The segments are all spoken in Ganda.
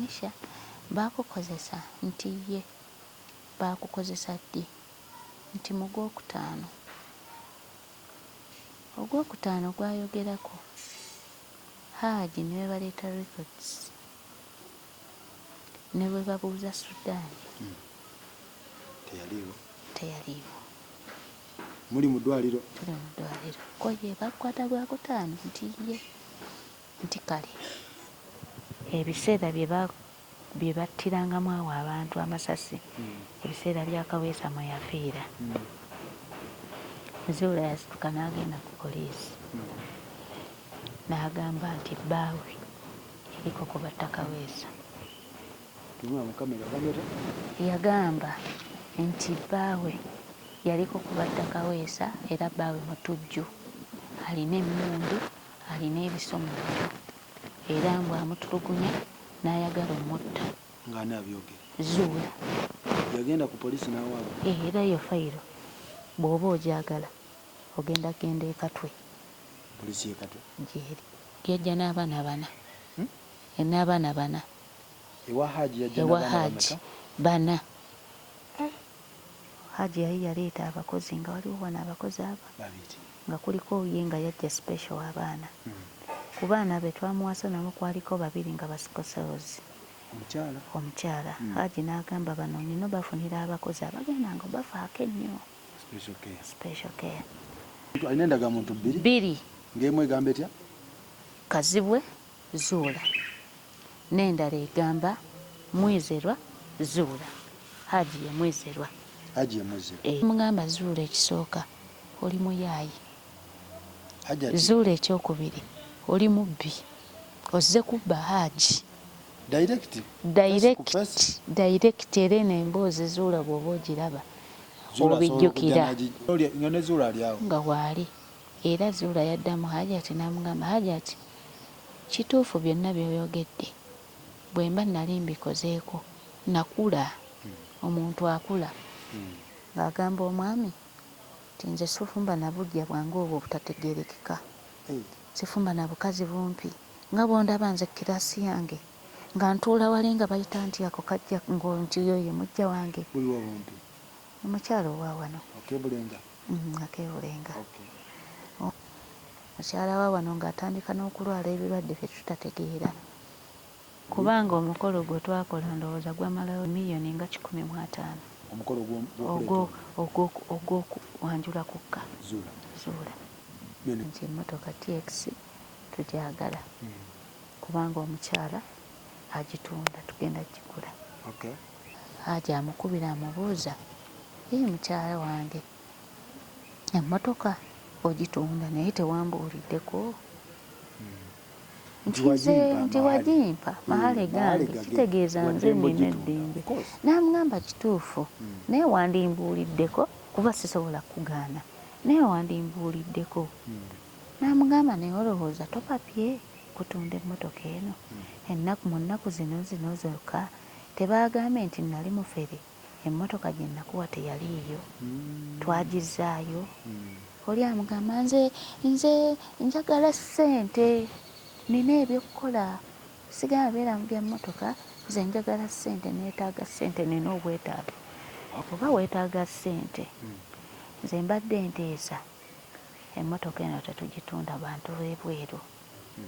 Nisha baakukozesa? Nti ye. Baakukozesa ddi? Nti mu Gwokutaano. Ogwokutaano gw'ayogerako, Haji ne bwe baleeta records ne bwe babuuza Sudan. Teyaliiwo. Teyaliiwo. Muli mu ddwaliro? Tuli mu ddwaliro. Ko ye bakukwata Gwakutaano? Nti ye. Nti kale. Ebiseera bye bye battirangamu awo abantu amasasi, ebiseera bya Kaweesa mwe yafiira. Zuula yasituka n'agenda ku poliisi n'agamba nti bbaawe yaliko ku batta Kaweesa. Yagamba nti bbaawe yaliko ku batta Kaweesa era bbaawe mutujju, alina emmundu, alina ebiso mu nju era mbu amutulugunya n'ayagala omutta. Nga ani abyogera? Zuula. Yagenda ku poliisi n'awaaba? Era eyo fayiro bw'oba ogyagala ogenda kugenda e Katwe. Poliisi y'e Katwe? Gyeri. Yajja n'abaana bana. N'abaana bana. Ewa Haji yajja Ewa n'abaana Haji bameka? Bana. Haji yali yaleeta abakozi nga waliwo wano abakozi aba Babiri. Nga kuliko ye nga yajja special abaana. Ku baana be twamuwasa nabo kwaliko babiri nga ba sickle cells. Omukyala? Omukyala. Haji n'agamba bano nnina obafunira abakozi abagenda nga obafaako ennyo. Special care. Special care. Alina endagamuntu bbiri? Bbiri. Ng'emu egamba etya? Kazibwe Zuula. N'endala egamba Mwizerwa Zuula. Haji ye Mwizerwa. Haji ye Mwizerwa. Eh. Mugamba Zuula ekisooka oli muyaaye. Hajati. Zuula ekyokubiri oli mubbi. Ozze kubba Haji. Direct. Direct, direct era eno emboozi Zuula bw'oba ogiraba obijjukira. Nga ne Zuula ali awo. Nga waali. Era Zuula yaddamu Hajati n'amugamba, Hajati, kituufu byonna by'oyogedde. Bwemba nali mbikozeeko, nakula. Omuntu akula. Ng'agamba omwami nti nze sifumba na buggya bwange obwo obutategeerekeka. Sifumba na bukazi bumpi. Nga bw'ondaba nze kiraasi yange nga ntuula wali nga bayita nti ako kajja nti oyo ye muggya wange. Buliwa bumpi? Omukyala owa wano. Akeebulenga? Akeebulenga. Mukyala wa wano ng'atandika n'okulwala ebirwadde bye tutategeera. Kubanga omukolo gwe twakola ndowooza gwamalayo miliyoni nga 150. Omukolo ogw'okuleeta ono? Ogw'okwanjula kwokka. Zuula. Zuula. Nti emmotoka TX tugyagala kubanga omukyala agitunda tugenda gigula. Haji amukubira amubuuza, Yii mukyala wange emmotoka ogitunda naye tewambuuliddeko? Nti nze nti wagimpa mahale gange kitegeeza nze nnina eddembe. N'amugamba kituufu naye wandimbuuliddeko kuba sisobola kukugaana naye wandimbuuliddeko. N'amugamba naye olowooza topapye kutunda emmotoka eno ennaku mu nnaku zino zino zokka tebaagambye nti nnali mufere emmotoka gye nakuwa teyaliiyo twagizzaayo? Oli amugamba nze nze njagala ssente nnina eby'okukola sigala beera mu bya mmotoka nze njagala ssente neetaaga ssente nnina obwetaavu. Oba weetaaga ssente nze mbadde nteesa emmotoka eno tetugitunda bantu b'ebweru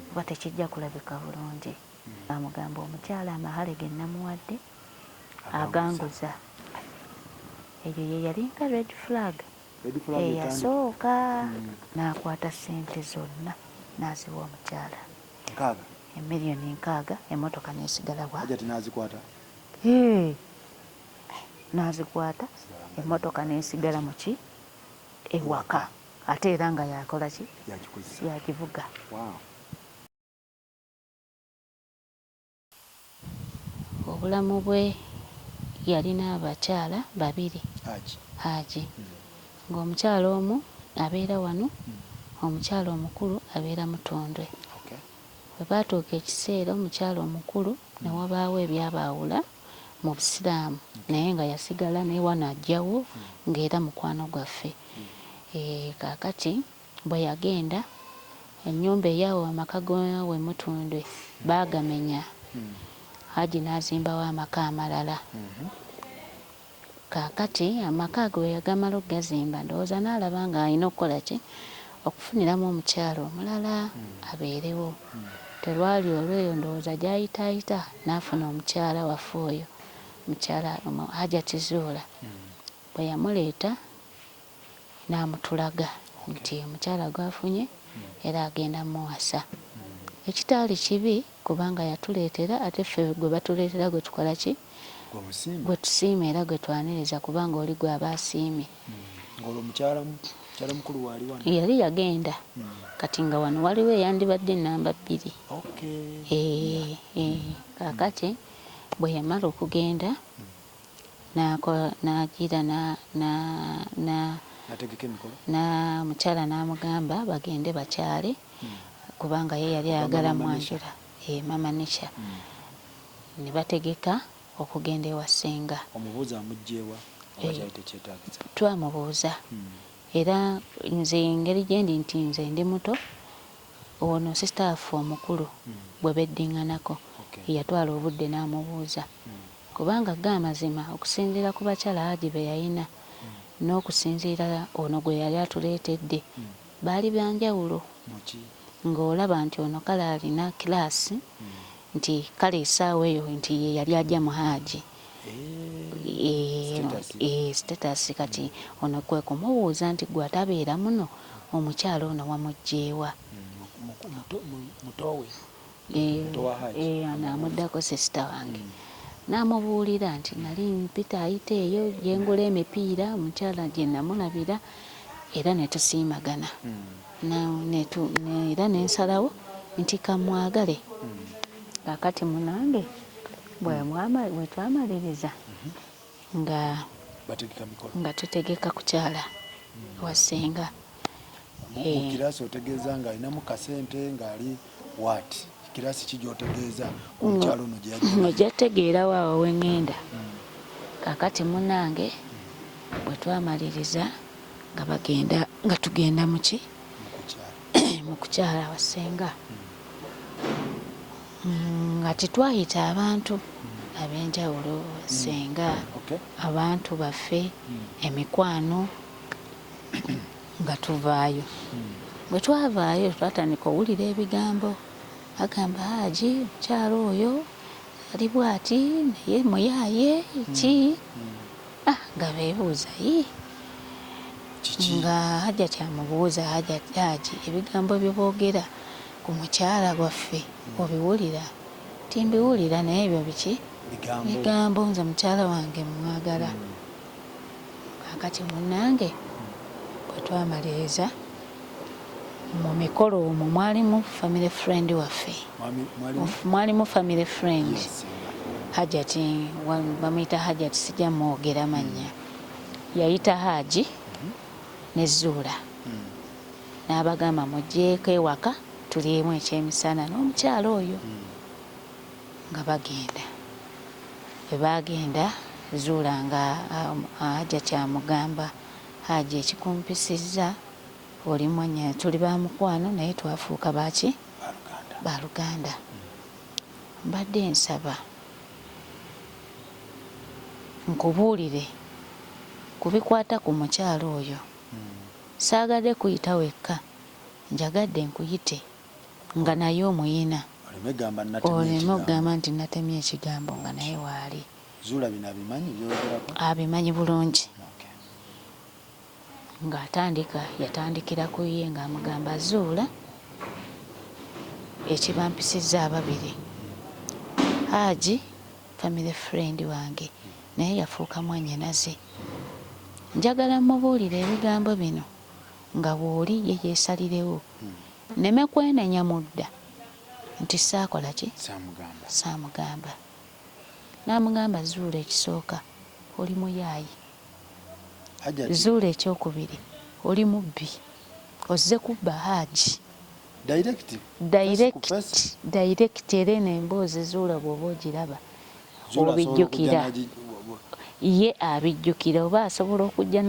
kuba tekijja kulabika bulungi. Amugamba omukyala amahale ge namuwadde aganguza. Eyo ye yalinga red flag eyasooka. N'akwata ssente zonna n'aziwa omukyala. Nkaaga? Emiliyoni 60 emmotoka n'esigala wa? Hajati n'azikwata? Hee! N'azikwata emmotoka n'esigala mu ki? Ewaka. Ate era nga y'akola ki? Y'agikozesa. Y'agivuga. Wow! Obulamu bwe yalina abakyala babiri. Haji. Ng'omukyala omu abeera wano, omukyala omukulu abeera Mutundwe. Bwe baatuuka ekiseera omukyala omukulu ne wabaawo ebyabaawula mu Busiraamu naye nga yasigala ne wano ajjawo ng'era mukwano gwaffe. Kaakati Bwe yagenda, ennyumba ey'awo amaka g'owe Mutundwe baagamenya. Haji n'azimbawo amaka amalala. Kaakati amaka ago bwe yagamala okugazimba, ndowooza n'alaba ng'alina okukola ki? Okufuniramu omukyala omulala abeerewo. Terwali olwo eyo ndowooza gy'ayitaayita n'afuna omukyala waffe oyo, mukyala Hajati Zuula. Bwe yamuleeta n'amutulaga nti omukyala gw'afunye era agenda mmuwasa. Ekitaali kibi kubanga yatuleetera ate ffe gwe batuleetera gwe tukola ki? Gwe tusiima era gwe twaniriza kubanga oli gw'aba asiimye. Ng'olwo mukyala mukyala mukulu waali wano? Yali yagenda kati nga wano waliwo eyandibadde nnamba bbiri. Eeh, kaakati bwe yamala okugenda n'agira omukyala n'amugamba bagende bakyale kubanga ye yali ayagala mwanjula eh, mama Nisha ne bategeka okugenda ewa ssenga. Omubuuza amuggye wa oba kyali tekyetaagisa? Twamubuuza era nze engeri gye ndi nti nze ndi muto, ono sister waffe omukulu bwe beddinganako yatwala obudde n'amubuuza. Kubanga go amazima okusinziira ku bakyala Hajji be yalina n'okusinziira ono gwe yali atuleetedde baali ba njawulo. Ng'olaba nti ono kale alina class nti kale essaawa eyo nti ye yali agya mu Hajji. Eeh status kati ono kwe kumubuuza nti ggwe atabeera muno omukyala ono wamuggye wa? Muto we. Eh, ono amuddako sister wange n'amubuulira nti nali mpitaayita eyo gye ngula emipiira omukyala gye namulabira era ne tusiimagana era ne nsalawo nti kammwagale. Kaakati munange bwe twamaliriza nga nga tutegeka kukyala wa ssenga. Mu kiraasi otegeeza ng'alinamu kasente ng'ali what? Kiraasi ki gy'otegeeza omukyala ono gye yajja nayo? Ojja tegeerawo awo we ŋŋenda. Kaakati munnange bwe twamaliriza nga bagenda nga tugenda mu ki? Mu kukyala wa ssenga. Nga tetwayita abantu ab'enjawulo, ssenga, abantu baffe, emikwano. Nga tuvaayo. Bwe twavaayo twatandika owulira ebigambo bagamba Haji omukyala oyo ali bwati naye muyaaye ki ah, nga beebuuza yii nga Hajati amubuuza Haji ebigambo bye boogera ku mukyala gwaffe obiwulira? Nti mbiwulira naye ebyo biki bigambo nze mukyala wange mmwagala. Kaakati munnange bwe twamaliriza mu mikolo omwo mwalimu family friend waffe, mwalimu family friend Hajati, bamuyita Hajati, sijja mwogera mannya, yayita Haji ne Zuula n'abagamba muggyeko ewaka tulyemu ekyemisana n'omukyala oyo. Nga bagenda. Bwe baagenda, Zuula nga Hajati amugamba, Haji ekikumpisizza oli mwannyina, tuli ba mukwano naye twafuuka ba ki? Ba luganda. Mbadde nsaba nkubuulire ku bikwata ku mukyala oyo. Saagadde kukuyita wekka, njagadde nkuyite. Nga naye omuyina. Oleme okugamba nti natemye ekigambo nga naye waali. Zuula bino abimanyi byoyogerako? Abimanyi bulungi. Nga atandika yatandikira ku ye nga amugamba Zuula ekibampisizza ababiri Haji family friend wange naye yafuuka mwanyinaze njagala mmubuulire ebigambo bino nga wooli ye yeesalirewo nneme kwenenya mu dda nti saakola ki? Saamugamba. N'amugamba, Zuula ekisooka oli muyaaye. Zuula ekyokubiri oli mubbi. Ozze kubba Haji. Direct, direct era eno emboozi Zuula bw'oba ogiraba obijjukira. Ye abijjukira oba asobola okujja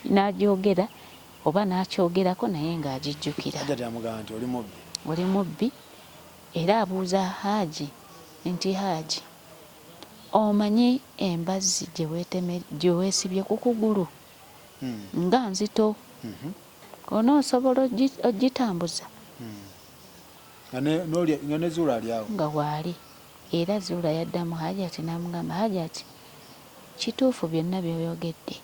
n'agyogera oba n'akyogerako naye ng'agijjukira. Hajati amugamba nti oli mubbi. Oli mubbi era abuuza Haji nti Haji. Omanyi embazzi gye weesibye ku kugulu nga nzito, onoosobola ogitambuza? Nga ne Zuula ali awo? Nga waali. Era Zuula yaddamu Hajati n'amugamba, Hajati, kituufu byonna by'oyogedde,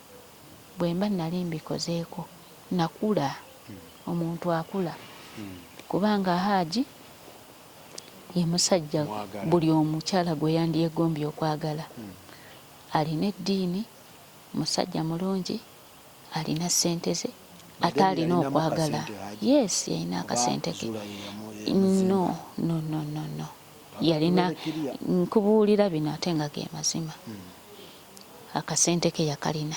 bwe mba nali mbikozeeko, nakula. Omuntu akula. Kubanga Haji ye musajja buli omukyala gwe yandyegombye okwagala. Alina eddiini, musajja mulungi, alina ssente ze, ate alina okwagala. Yes, yalina akasente ke. No, no, no, no, no. Yalina, nkubuulira bino ate nga ge mazima. Akasente ke yakalina.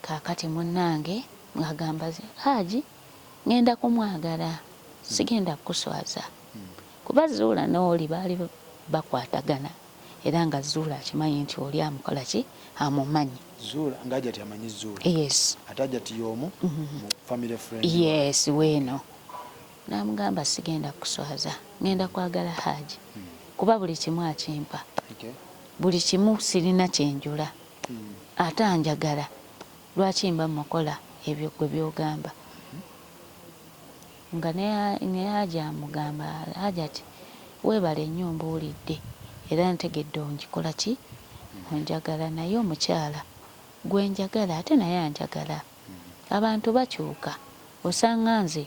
Kaakati munnange ng'agamba Haji ngenda kumwagala sigenda kukuswaza kuba Zuula n'oli baali bakwatagana era nga Zuula akimanyi nti oli amukola ki amumanyi. Zuula nga Hajati amanyi Zuula. Yes. Ate Hajati y'omu mu family friend. Yes, weeno. N'amugamba sigenda kukuswaza ngenda kwagala Haji kuba buli kimu akimpa. Okay. Buli kimu sirina kye njula. Ate anjagala lwaki mba mukola ebyo gwe byogamba nga ne Haji amugamba Hajati webale nnyo mbuulidde era ntegedde ongikola ki onjagala naye omukyala gwe njagala ate naye anjagala abantu bakyuka osanga nze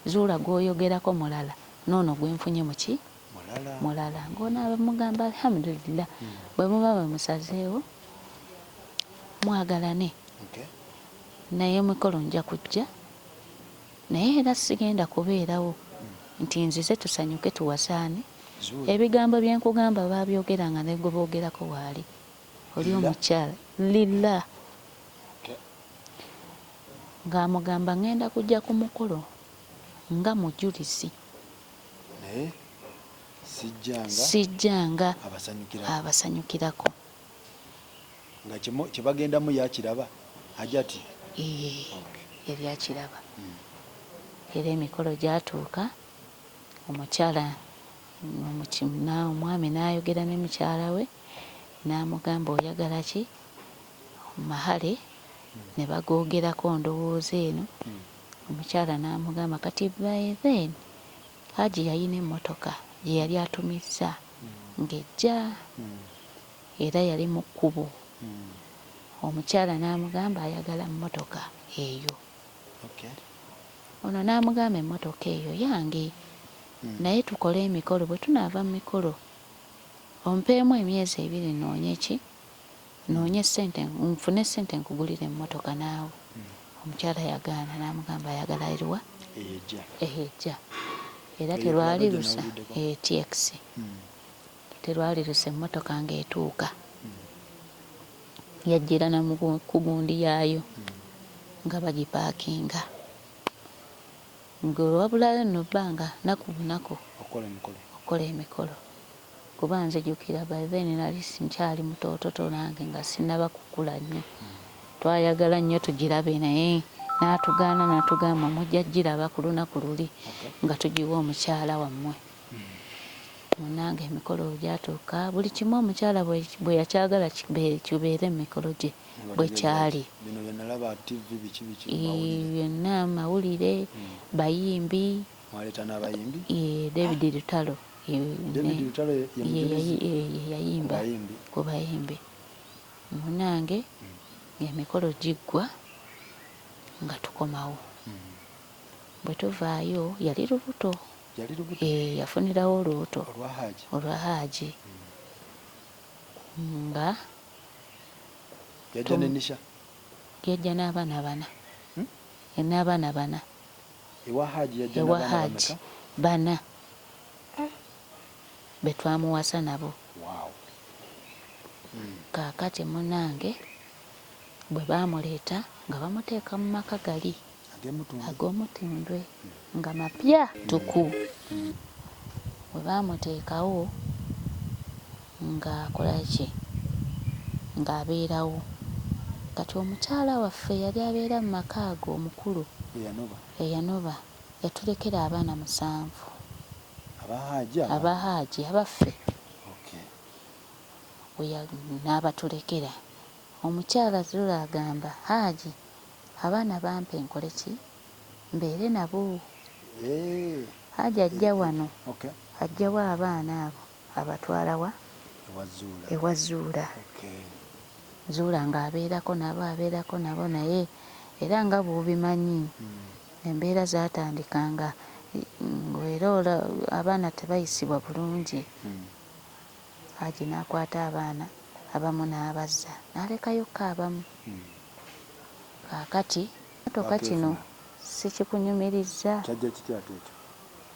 Zuula gwoyogerako mulala noono gwenfunye muki mulala ng'ono mugamba alhamdulillah bwe muba bwe musazeewo mwagalane naye emikolo nja kujja naye era sigenda kubeerawo nti nzize tusanyuke tuwasaane ebigambo bye nkugamba baabyogera nga ne gwe boogerako waali oli omukyala lillah ng'amugamba ngenda kujja ku mukolo nga mujulizi. Naye sijja nga. Sijja nga. Abasanyukirako. Abasanyukirako. Nga kye bagendamu ye akiraba? Hajati? Eeh, yali akiraba. Era emikolo gyatuuka, omukyala, omwami n'ayogera ne mukyala we n'amugamba oyagala ki? Mahare ne bagoogerako ndowooza eno. Omukyala n'amugamba kati by then Hajji yalina emmotoka gye yali atumizza ng'ejja era yali mu kkubo. Omukyala n'amugamba ayagala mmotoka eyo. Ono n'amugamba emmotoka eyo yange naye tukole emikolo bwe tunaava mu mikolo ompeemu emyezi ebiri nnoonye ki? Nnoonye ssente nfune ssente nkugulire emmotoka naawe. Omukyala yagaana n'amugamba ayagala eruwa? Eyo ejja. Era terwali lusa TX. Terwali lusa emmotoka ng'etuuka. Yajjira na ku gundi yaayo nga bagipaakinga. Nga wabulayo nno ebbanga nnaku bunaku okukola emikolo. Kuba nzijukira by then nali nkyali mutoototo nange nga sinnaba kukula nnyo. Twayagala nnyo tugirabe naye n'atugaana n'atugamba mujja giraba ku lunaku luli nga tugiwa omukyala wammwe. Munnange emikolo bwe gyatuuka buli kimu omukyala bwe yakyagala kibeere mu mikolo gye bwe kyali. Byonna mawulire, bayimbi. Mwaleeta n'abayimbi? Yee, David Lutalo. David Lutalo ye mujulizi? Ye yayimba ku bayimbi. Munnange ng'emikolo giggwa nga tukomawo. Bwe tuvaayo yali lubuto. Yali lubuto? Eeh, yafunirawo olubuto. Olwa Haji? Olwa Haji. Nga. Yajja ne Nisha? Yajja n'abaana bana. N'abaana bana. Ewa Haji yajja Ewa n'abaana Haji bameka? Bana be twamuwasa nabo. Wow. Kaakati munnange bwe baamuleeta nga bamuteeka mu maka gali ag'Omutundwe nga mapya ttuku. Bwe baamuteekawo ng'akola ki? Ng'abeerawo. Kati omukyala waffe eyali abeera mu maka ago omukulu eyanoba yatulekera abaana musanvu. Aba Haji Aba Haji abaffe. N'abatulekera. Omukyala Zuula agamba, Haji abaana bampe nkole ki? Mbeere nabo. Haji ajja wano, aggyawo abaana abo abatwala wa? Ewa Zuula. Zuula ng'abeerako nabo, abeerako nabo naye era nga bw'obimanyi embeera zaatandika nga era abaana tebayisibwa bulungi. Haji n'akwata abaana abamu n'abazza n'alekayokko abamu. Kaakati mmotoka kino sikikunyumirizza.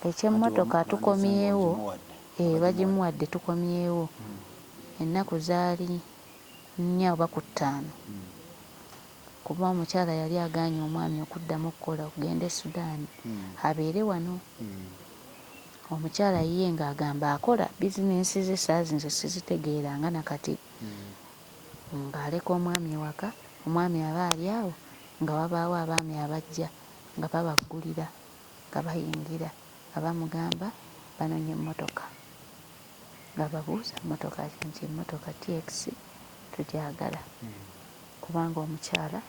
Eky'emmotoka tukomyewo, eh bagimuwadde tukomyewo. Ennaku zaali nnya oba ku ttaano kuba omukyala yali agaanye omwami okuddamu okukola okugenda e Sudan abeere wano. Omukyala ye ng'agamba akola bizinensi ze saazi nze sizitegeera nga na kati. Ng'aleka omwami ewaka, omwami aba ali awo nga wabaawo abaami abajja nga babaggulira nga bayingira nga bamugamba banonye mmotoka. Ng'ababuuza mmotoka ki nti emmotoka TX tugyagala kubanga omukyala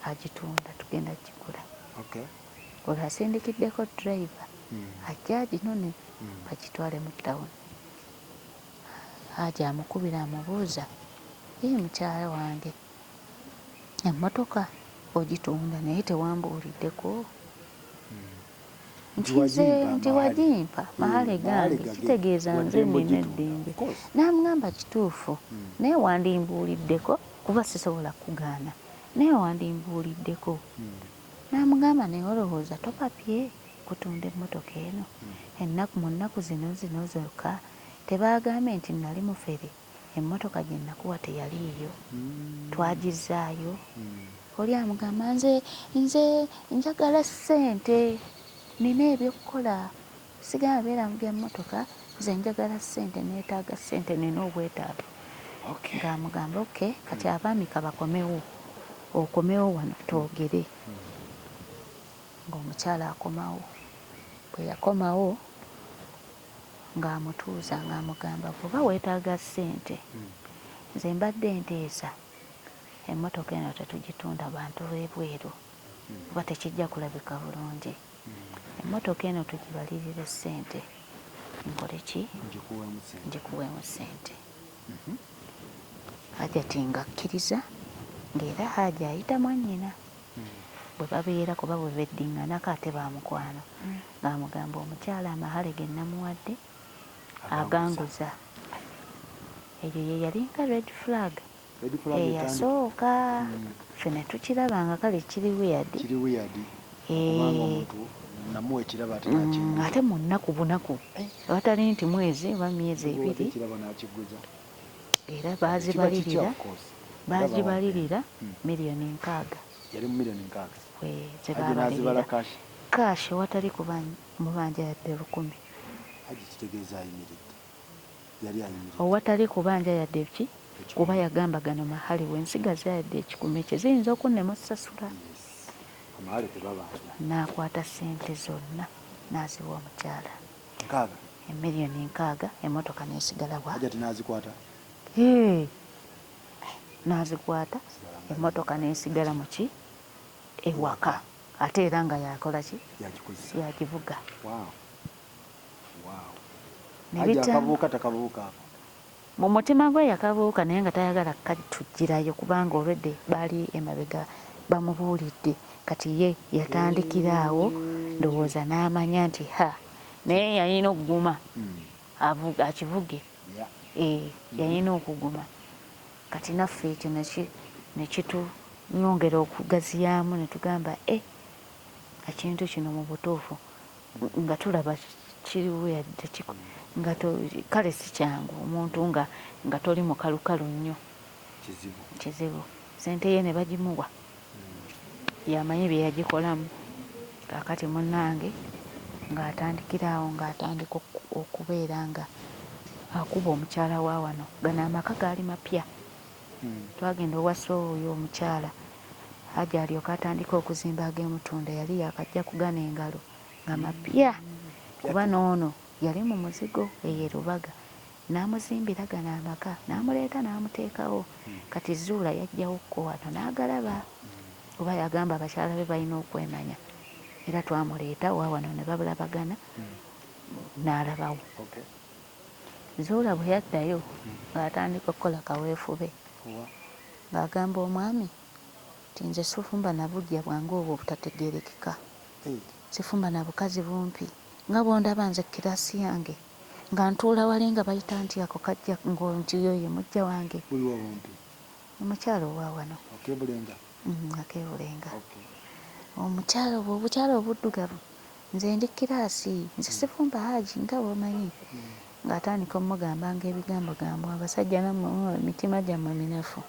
agitunda tugenda gigula. Olwo asindikiddeko driver ajje aginone bagitwale mu ttawuni. Haji amukubira amubuuza, Yii mukyala wange emmotoka ogitunda naye tewambuuliddeko? Nti nze nti wagimpa mahale gange kitegeeza nze nnina eddembe. N'amugamba kituufu naye wandimbuuliddeko kuba sisobola kukugaana naye wandimbuuliddeko. N'amugamba naye olowooza topapye kutunda emmotoka eno ennaku mu nnaku zino zino zokka tebaagambye nti nnali mufere emmotoka gye nakuwa teyaliiyo twagizzaayo? Oli amugamba nze nze njagala ssente nnina eby'okukola sigala beera mu bya mmotoka nze njagala ssente neetaaga ssente nnina obwetaavu. Ng'amugamba okay kati abaami kabakomewo okomewo wano twogere. Ng'omukyala akomawo. Bwe yakomawo ng'amutuuza ng'amugamba bw'oba weetaaga ssente nze mbadde nteesa emmotoka eno tetugitunda bantu b'ebweru kuba tekijja kulabika bulungi. Emmotoka eno tugibalirire ssente nkole ki? Ngikuweemu ssente. Hajati ng'akkiriza ng'era Haji ayita mwannyina bwe babeera kuba bwe beddinganako ate ba mukwano ng'amugamba omukyala amahale ge nnamuwadde aganguza. Eyo ye yalinga red flag eyasooka ffe ne tukiraba nga kale kiri weird. Kiri weird okubanga omuntu namuwa ekirabo ate nakiguza. Ate mu nnaku bunaku awatali nti mwezi oba myezi ebiri. Ekirabo nakiguza. Era baazibalirira baagibalirira 60,000,000. Yali mu 60,000,000. Ze baabalirira cash awatali kumubanja yadde 1,000. Hajji kitegeeza ayimiridde. Yali ayimiridde. Owatali kubanja yadde ki kuba yagamba gano mahale bwensigaza yadde ekikumi kye ziyinza okunnema ossasula. Yes. Amahale tebabanja. N'akwata ssente zonna n'aziwa omukyala. Nkaaga? 60,000,000 emmotoka n'esigala wa? Hajati n'azikwata? Hee. N'azikwata emmotoka n'esigala mu ki? Ewaka. Ate era nga y'akola ki? Y'agikozesa. Y'agivuga. Wow. Wow. Hajji akabuuka takabuuka ako? Mu mutima gwe yakabuuka naye nga tayagala kukatujjirayo kubanga already baali emabega bamubuulidde kati ye yatandikira awo ndowooza n'amanya nti ha naye yalina okuguma akivuge eh, yalina okuguma kati naffe ekyo nekitunyongera okugaziyaamu netugamba e eh, ekintu kino mu butuufu nga tulaba kiri weird nga kale si kyangu omuntu nga nga toli mukalukalu nnyo kizibu kizibu sente ye ne bagimuwa yamanyi bye yagikolamu kakati munnange ng'atandikira awo ng'atandika okubeera nga akuba omukyala wa wano gano amaka gaali mapya twagenda owasa oyo omukyala Hajji alyoke atandike okuzimba ag'e Mutunda yali yaakajja kugana engalo nga mapya kuba n'ono yali mu muzigo eyo e Lubaga. N'amuzimbira gano amaka n'amuleeta n'amuteekawo. Kati Zuula yajjawo kko wano n'agalaba kuba yagamba abakyala be balina okwemanya era twamuleeta wa wano ne babulabagana n'alabawo. Zuula bwe yaddayo ng'atandika okukola kaweefube ng'agamba omwami nti nze sifumba na buggya bwange obwo obutategeerekeka, sifumba na bukazi bumpi nga bw'ondaba nze kiraasi yange. Nga ntuula wali nga bayita nti ako kajja ngo nti oyo ye mujja wange. Buliwa bumpi? Omukyala owa wano. Akebulenga? Akebulenga. Okay. Omukyala obwo obukyala obuddugavu nze ndi kiraasi nze sifumba Haji nga bw'omanyi. Ng'atandika omugambanga ebigambo gambo abasajja nammwe emitima gyammwe minafu.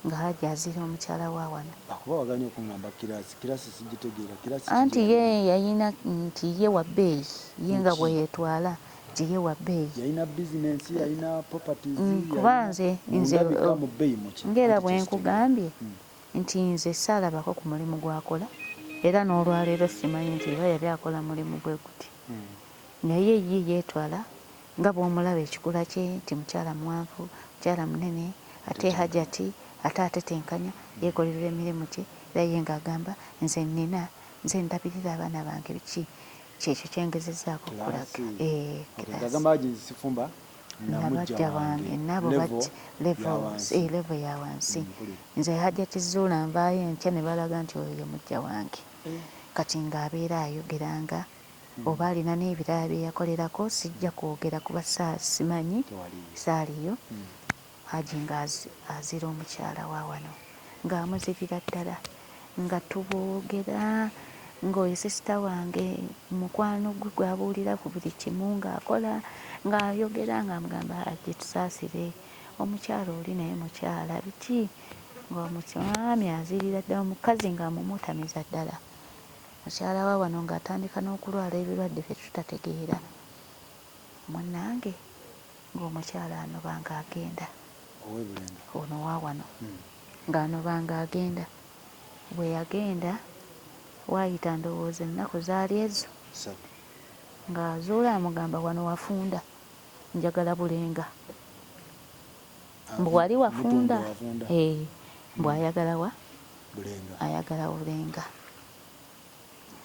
Nga Haji azira omukyala wa wano. Lwakuba waganye okungamba kirasi, kirasi sigitegeera, kirasi Anti ye yayina nti ye wa bbeeyi ye nga bweyetwala nti ye wa bbeeyi. Yalina business, yalina properties, Kuba nze nze mundabika mu bbeeyi muki? Nga era bwenkugambye nti nze saalabako ku mulimu gwakola era n'olwaleero simanyi nti oba yali akola mulimu bwe guti. Naye ye yeetwala nga bw'omulaba ekikula kye nti mukyala muwanvu, mukyala munene ate Hajati ate atetenkanya yeekolerera emirimu gye era ye ng'agamba nze nnina, nze ndabirira abaana bange biki. Kyekyo kye ngezezzaako okukulaga. Eeh kiraasi. Na mujja wange nabo level ya wansi. Nze Hajati Zuula nvaayo enkya ne balaga nti oyo ye mujja wange. Kati ng'abeera ayogera nga oba alina n'ebirala bye yakolerako sijja kwogera kuba simanyi saaliyo. Haji nga azira omukyala wa wano ng'amuzirira ddala nga tuboogera ng'oyo sisita wange mukwano gwe gw'abuulira ku buli kimu ng'akola ng'ayogera ng'amugamba Haji tusaasire omukyala oli naye mukyala biki ng'omwami azirira ddala omukazi ng'amumutamiza ddala. Mukyala wa wano ng'atandika n'okulwala ebirwadde bye tutategeera. Munnange ng'omukyala anoba ng'agenda. Ow'e Bulenga? Ono owa wano. Ng'anoba ng'agenda. Bwe yagenda, waayita ndowooza ennaku zaali ezo. Ssatu. Ng'azuula amugamba wano wafunda, njagala Bulenga. Mbu wali wafunda? Eeh, mbu ayagala wa? Bulenga. Ayagala Bulenga.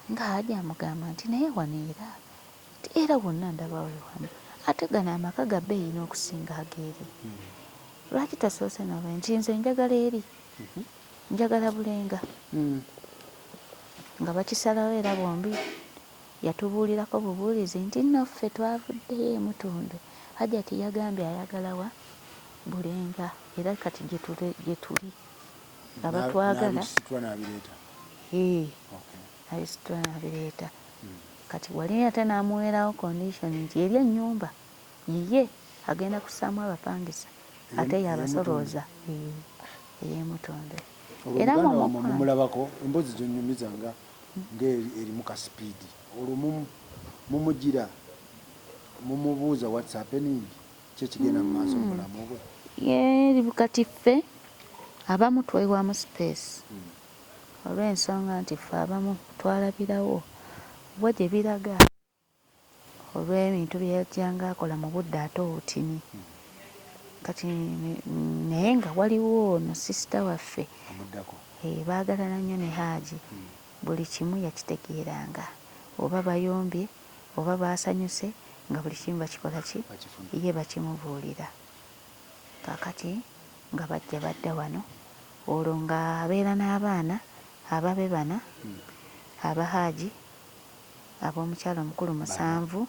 Nga Haji amugamba nti naye wano era nti era wonna ndaba we wamu ate gano amaka ga bbeeyi n'okusinga ageeri. Lwaki tosoose nobe nti nze njagala eri njagala Bulenga. Nga bakisalawo era bombi yatubuulirako bubuulizi nti nno ffe twavuddeyo e Mutundwe Hajati yagambye ayagala wa Bulenga era kati gyetuli. Nga batwagala. N'abisitula n'abireeta. Hee. N'abisitula n'abireeta. Kati wali ate n'amuweerawo condition nti eri ennyumba yiye agenda kussaamu abapangisa ate y'abasolooza. Ey'e Mutundwe. Olwo Era mu muganda wammwe mukwano. mumulabako emboozi gy'onnyumiza nga ng'erimu ka sipiidi olwo mumugira mumubuuza what's happening? Ki ekigenda mu maaso mu bulamu bwe? Yee, kati ffe abamu twewamu space olw'ensonga nti ffe abamu twalabirawo wa gye biraga olw'ebintu bye yajjanga akola mu budde ate obutini. Kati naye nga waliwo ono sisita waffe Amuddako. Baagalana nnyo ne Haji, buli kimu yakitegeeranga oba bayombye oba baasanyuse nga buli kimu bakikola ki? Ye bakimubuulira. Kaakati nga bajja badda wano, olwo nga abeera n'abaana ababe bana, aba Haji, ab'omukyala omukulu musanvu.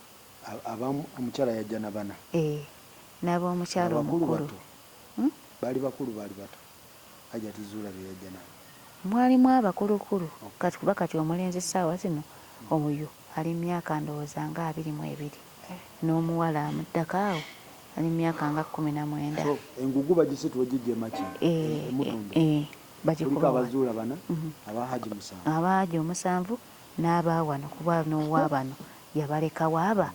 Aba omukyala yajja na bana? Eeh, n'ab'omukyala omukulu. Nga bakulu bato? Baali bakulu baali bato? Hajati Zuula be yajja nabo? Mwalimu abakulukulu kati kuba kati omulenzi essaawa zino oyo ali mu myaka ndowooza nga 22 n'omuwala amuddako awo ali mu myaka nga 19. So engugu bagisitula ogijja e Makindye e Mutundwe? Eeh, Kuliko bagikuba aba wano. Zuula bana, aba Hajji musanvu. Aba Hajji omusanvu n'aba wano kuba n'owa bano yabalekawo aba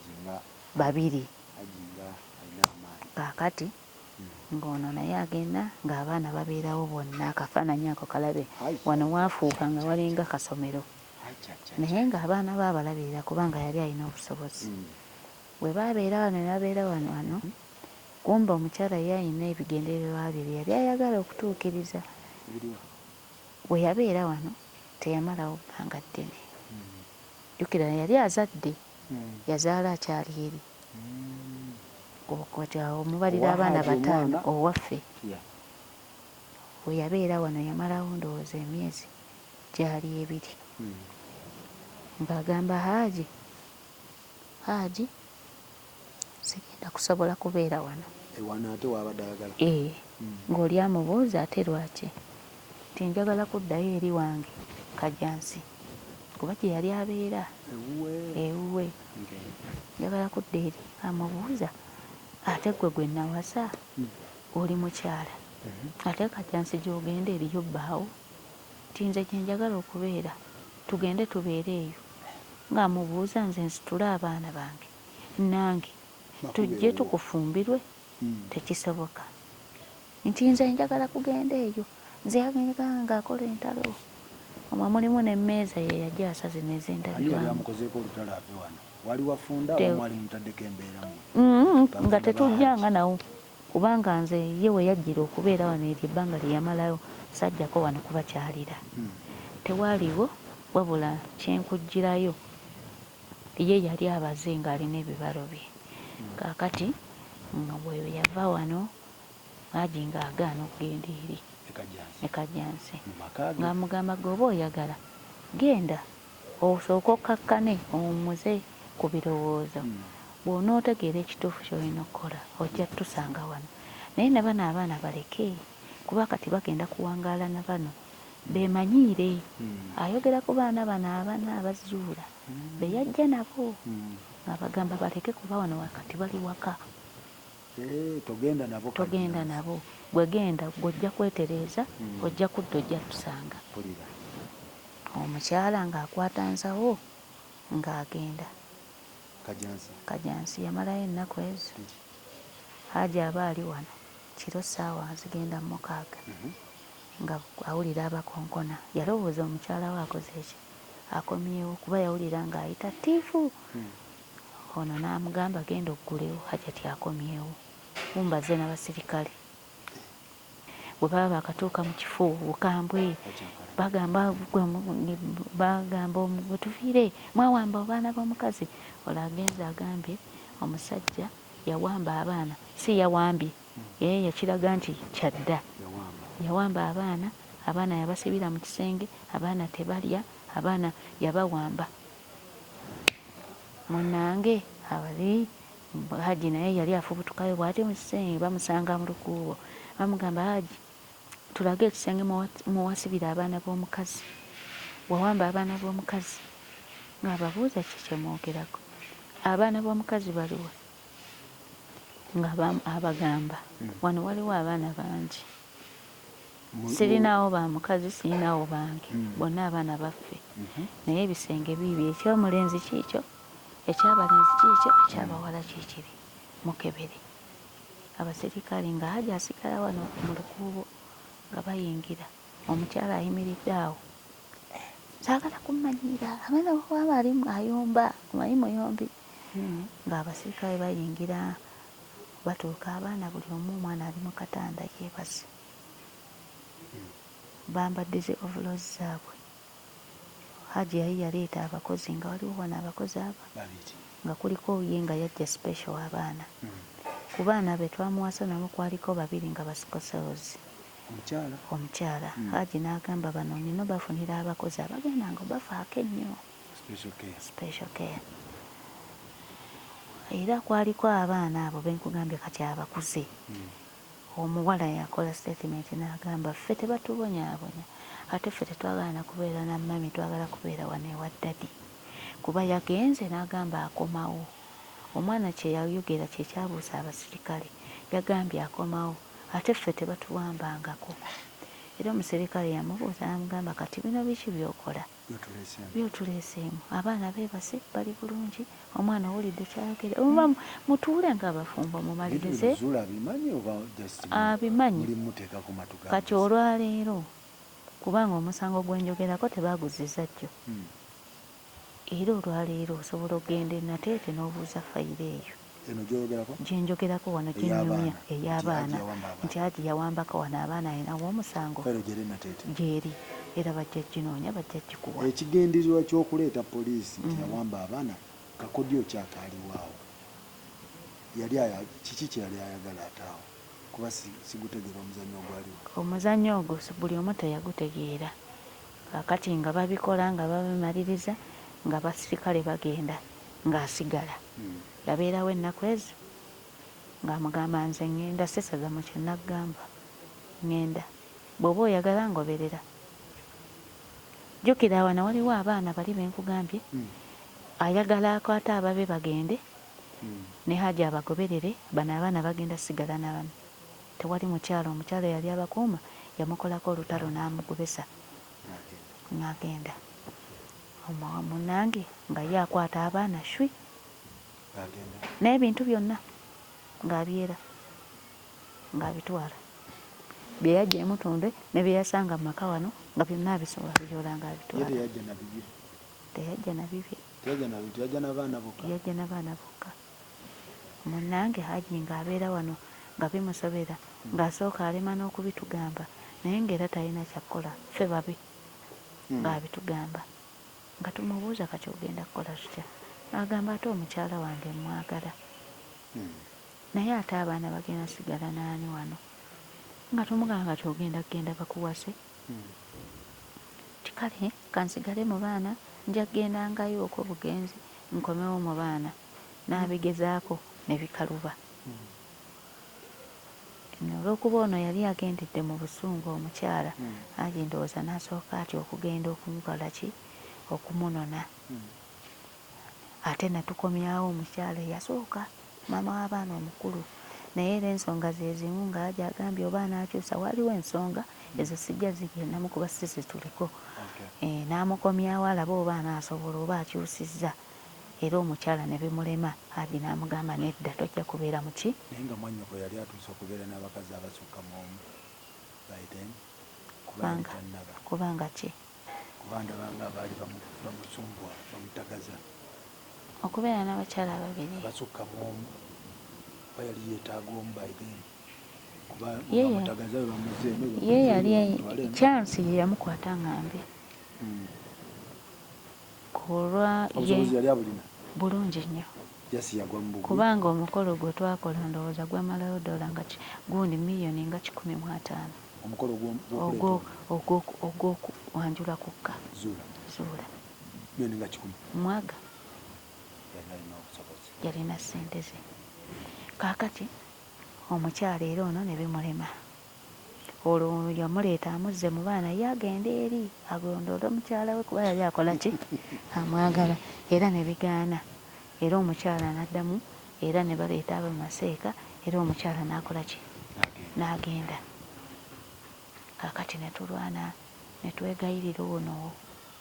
babiri. Hajji nga alina amaanyi. Kaakati Ng'ono naye agenda ng'abaana babeerawo bonna akafaananyi ako kalabe wano waafuuka nga walinga kasomero naye ng'abaana be abalabirira kubanga yali alina obusobozi. Bwe babeera wano ne babeera wano wano Kumbe omukyala ye alina ebigendererwa bye bye yali ayagala okutuukiriza. Bwe yabeera wano teyamalawo bbanga ddene. Jjukira yali azadde, yazaala akyali eri. Kati awo omubalira abaana bataano owaffe. Bwe yabeera wano yamalawo ndowooza emyezi gyali ebiri ng'agamba Haaji, Haaji sigenda kusobola kubeera wano. Wano ate w'abadde ayagala? Ee. Ng'oli amubuuza ate lwaki? Nti njagala kuddayo eri wange Kajjansi kuba gye yali abeera. Ewuwe? Ewuwe. Njagala kudda eri. Amubuuza ate ggwe gwe nawasa oli mukyala ate Kajjansi gy'ogenda eriyo bbaawo? Nti nze gye njagala okubeera tugende tubeere eyo. Ng'amubuuza nze nsitule abaana bange nange tujje tukufumbirwe tekisoboka. Nti nze njagala kugenda eyo nze yagenda ng'akola entalo omwo mulimu n'emmeeza ye yagyasa zino ez'endabirwamu. Nga tetujjanga nawo kubanga nze ye we yajjira okubeera wano eryo ebbanga lye yamalayo sajjako wano kubakyalira tewaaliwo wabula kye nkuggyirayo ye yali abaze ng'alina ebibalo bye. Kaakati nga bwe yava wano Haji ng'agaana okugenda eri e Kajjansi ng'amugamba gwe oba oyagala genda osooke okkakkane owummuze ku birowoozo bw'onootegeera ekituufu ky'olina okukola ojja kutusanga wano naye ne bano abaana baleke kuba kati bagenda kuwangaala na bano beemanyiire. Ayogera ku baana bano abana aba Zuula be yajja nabo ng'abagamba baleke kuba wano kati bali waka. Togenda nabo. Togenda nabo. Gwe genda gwe ojja kwetereeza ojja kudda ojja tusanga. Omukyala ng'akwata nsawo ng'agenda. Kajansi yamalayo ennaku ezo. Haji aba ali wano kiro ssaawa zigenda mu mukaaga nga awulira abakonkona. Yalowooza omukyala we akoze ki? Akomyewo kuba yawulira ng'ayita ttiifu. Ono n'amugamba genda oggulewo Hajati akomyewo. Kumbe azze na basirikale. Bwe baba baakatuuka mu kifo bukambwe bagamba bagamba tuviire mwawamba abaana b'omukazi. Olwo agenze agambye omusajja yawamba abaana si yawambye ye yakiraga nti kyadda yawamba abaana, abaana yabasibira mu kisenge, abaana tebalya, abaana yabawamba. Munange abali Hajji naye yali afubutukayo bwati mu kisenge bamusanga mu lukuubo bamugamba Hajji tulage ekisenge mwewasibira abaana b'omukazi wawamba abaana b'omukazi ng'ababuuza ki kyemwogerako abaana b'omukazi baliwa nga abagamba wano waliwo abaana bangi Sirinawo ba mukazi sirinawo bange bonna abaana baffe naye ebisenge biibyo ekyomulenzi kiikyo ekyabalenzi kiikyo ekyabawala kiikiri mukebere abasirikale nga Hajji asigala wano mu lukuubo nga bayingira omukyala ayimiridde awo saagala kummanyiira abaana baba ali ayomba omanyi muyombi nga abasirikale bayingira batuuka abaana buli omu omwana ali mu katanda yeebase. Bambadde zi overalls zaabwe. Hajji yali yaleeta abakozi nga waliwo wano abakozi aba nga kuliko ye nga yajja special abaana. Ku baana be twamuwasa nabo kwaliko babiri nga ba sickle cells. Omukyala? Omukyala. Hajji n'agamba bano nnina obafunira abakozi abagenda nga obafaako ennyo. Special care. Special care. Era kwaliko abaana abo be nkugambye kati abakuze. Omuwala yakola statement nagamba ffe tebatubonyabonya ate ffe tetwagala nakubeera na mummy twagala kubeera wano ewa daddy kuba yagenze nagamba akomawo omwana kyeyayogera kyekyabuusa abasirikale yagambye akomawo ate ffe tebatuwambangako era omusirikale yamubuuza namugamba kati bino biki byokola Byotuleeseemu. Abaana beebase bali bulungi, omwana owulidde ky'ayogera. Oba mutuule ng'abafumbo mumalirize. Abimanyi. Kati olwaleero kubanga omusango gwe njogerako tebaaguzizza jjo, era olwaleero osobola okugenda e Nateete n'obuuza fayiro eyo. Eno gy'oyogerako? Gye njogerako wano gye nnyumya ey'abaana nti Haji yawambako wano abaana alinawo omusango? Fayiro gyeri e Nateete? Gyeri era bajja ginoonya bajja gikuwa. Ekigendererwa ky'okuleeta poliisi nti yawamba abaana kakodyo ki akaaliwo awo? Yali kiki kye yali ayagala ate awo? Kuba sigutegeera omuzannyo ogwaliwo. Omuzannyo ogwo buli omu teyagutegeera. Kaakati nga babikola nga babimaliriza nga basirikale bagenda ng'asigala. Yabeerawo ennaku ezo ng'amugamba nze ŋŋenda sisaza mu kye naggamba ŋŋenda bw'oba oyagala ngoberera. Jjukira wano waliwo abaana bali be nkugambye ayagala akwate ababe bagende ne Haji abagoberere bano abaana bagenda sigala na bano. Tewali mukyala omukyala eyali abakuuma yamukolako olutalo n'amugobesa n'agenda. Munange nga ye akwata abaana shwi n'ebintu byonna ng'abyera ng'abitwala. Bye yaggya e Mutundwe ne bye yasanga mu maka wano nga byonna abisoola abiyoola ng'abitwala. Ye teyajja na bibye? Teyajja na bibye. Teyajja na bintu, yajja na baana bokka? Yajja na baana bokka. Munnange Hajji ng'abeera wano nga bimusobera ng'asooka alema n'okubitugamba naye ng'era talina kya kukola ffe babi ng'abitugamba. Nga tumubuuza kati ogenda kukola tutya agamba ate omukyala wange mmwagala naye ate abaana bagenda sigala n'ani wano nga tumugamba kati ogenda kugenda bakuwase nti kale kansigale mu baana nja kugendangayo okwo bugenzi nkomewo mu baana n'abigezaako ne bikaluba. Olw'okuba ono yali agendedde mu busungu omukyala Haji ndowooza n'asooka atya okugenda okumukola ki okumunona ate natukomyawo omukyala eyasooka maama w'abaana omukulu naye era ensonga ze zimu nga Haji agambye oba anaakyusa waaliwo ensonga ezo sijja zigendamu kuba si ze tuliko n'amukomyawo alabe oba anaasobola oba akyusizza. Era omukyala ne bimulema, Haji n'amugamba nedda tojja kubeera mu ki. Naye nga mwannyoko yali atuuse okubeera n'abakazi abasukka mu omu by then? Kuba yali tannaba. Kubanga ki? Kuba ndaba nga abaali bamusumbuwa, bamutagaza. Okubeera n'abakyala ababiri? Abasukka mu omu. Kuba yali yeetaaga omu by then. Kuba bwe bamutagaza bwe bamuzza eno, bwe Ye bamuzza eri, yali bamutwala eno. Chance ye yamukwata nga mbi. Ku lwa ye. Obusobozi yali abulina? Bulungi nnyo. Just yagwa mu bugwi. Kubanga omukolo gwe twakola ndowooza gwamalayo dollar nga gundi million nga 150. Omukolo gw'okuleeta ono? Ogw'okwanjula kwokka. Zuula. Zuula. Million nga kikumi? Mwaga. Yali alina obusobozi. Yalina ssente ze. Kaakati omukyala era ono ne bimulema. Olwo yamuleeta amuzze mu baana ye agende eri agondoole mukyala we kuba yali akola ki? Amwagala era ne bigaana era omukyala n'addamu era ne baleeta abamaseeka era omukyala n'akola ki? N'agenda. Kaakati ne tulwana ne twegayirira ono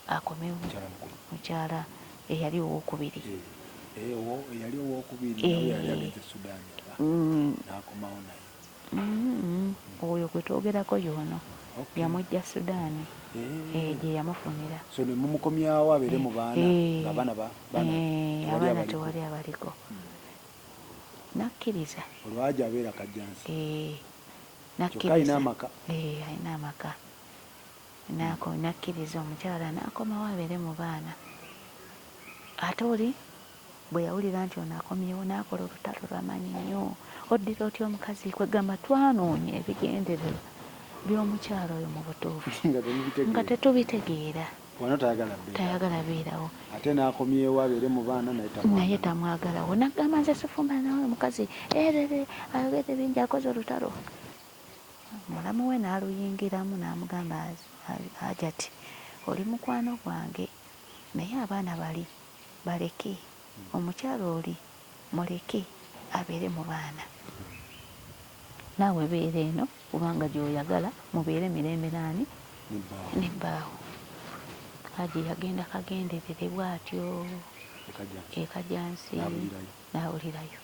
akomewo mukyala eyali owookubiri. Eyali owookubiri naye yali agenze Sudan oba n'akomawo naye. Oyo gwe twogerako y'ono. Yamujja Sudan gye yamufunira. So ne mumukomyawo abeere mu baana ng'abaana tewali Abaana abaliko. Tewali abaliko. N'akkiriza. Olwo Haji abeera Kajjansi. Kyokka alina N'akkiriza. amaka. Alina amaka. N'akkiriza omukyala n'akomawo abeere mu baana. Ate oli bwe yawulira nti ono akomyewo n'akola olutalo lw'amaanyi nnyo. Oddira otya omukazi? Kwegamba twanoonya ebigendererwa by'omukyala oyo mu butuufu. Nga Nga tetubitegeera. Wano tayagala beerawo. Tayagala beerawo. Ate n'akomyewo abeere mu baana naye tamwagala. Naye tamwagalawo. N'agamba nze sifumba nawe omukazi. Erere ayogedde bingi akoze olutalo. Mulamu we n'aluyingiramu n'amugamba Hajati oli mukwano gwange naye abaana bali baleke omukyala oli muleke abeere mu baana. Naawe beera eno kubanga gy'oyagala mubeere mirembe naani? Ne bbaawo. Haji yagenda kagenderere bw'atyo e Kajjansi n'awulirayo.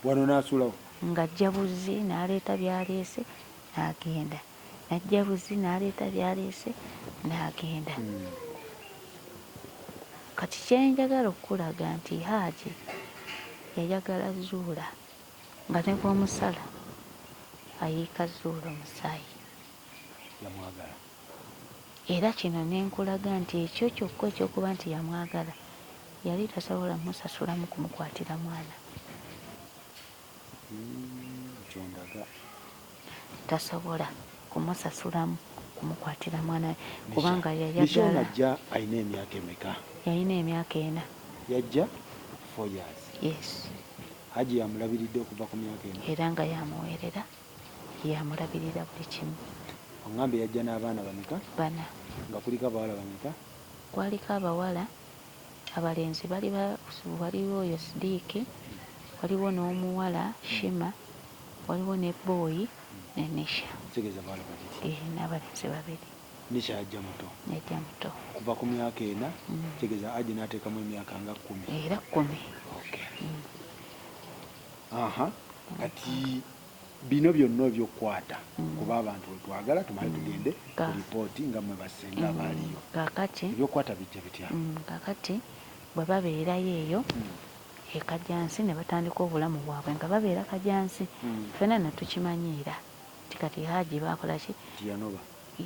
Wano n'asuulawo? Ng'ajja buzzi n'aleeta by'aleese n'agenda. N'ajja buzzi n'aleeta by'aleese n'agenda. Kati kye njagala okukulaga nti Haji Yayagala Zuula nga ne bw'omusala ayiika Zuula omusaayi. Yamwagala. Era kino ne nkulaga nti ekyo kyokka eky'okuba nti yamwagala yali tasobola musasulamu kumukwatira mwana. Kyondaga. Tasobola kumusasulamu kumukwatira mwana we kubanga Nisha ono yayagala. ajja alina emyaka emeka? Yalina emyaka ena. Yajja 4 years. Yes. Haji yamulabiridde okuva ku myaka 4. Era nga yamuweerera, yamulabirira buli kimu. Oŋŋambye yajja n'abaana bameka? Bana. Nga kuliko abawala bameka? Kwaliko abawala, abalenzi bali waliwo oyo Sidiiki, waliwo n'omuwala Shima, waliwo ne Boyi ne Nisha. Kitegeeza bawala babiri. Eh, n'abalenzi babiri. Nisha yajja muto. Yajja muto. Okuva ku myaka 4, kitegeeza Haji n'ateekamu emyaka nga 10. Era 10. Okay. Aha. Kati bino byonna ebyokukwata kuba abantu wetwagala tumale tugende ku lipooti nga mwe basenga abaaliyo. Kaakati Ebyokukwata bijja bitya? Kaakati bwe babeerayo eyo e Kajjansi ne batandika obulamu bwabwe nga babeera Kajjansi, ffenna ne tukimanyiira nti kati Haji baakola ki? Nti yanoba.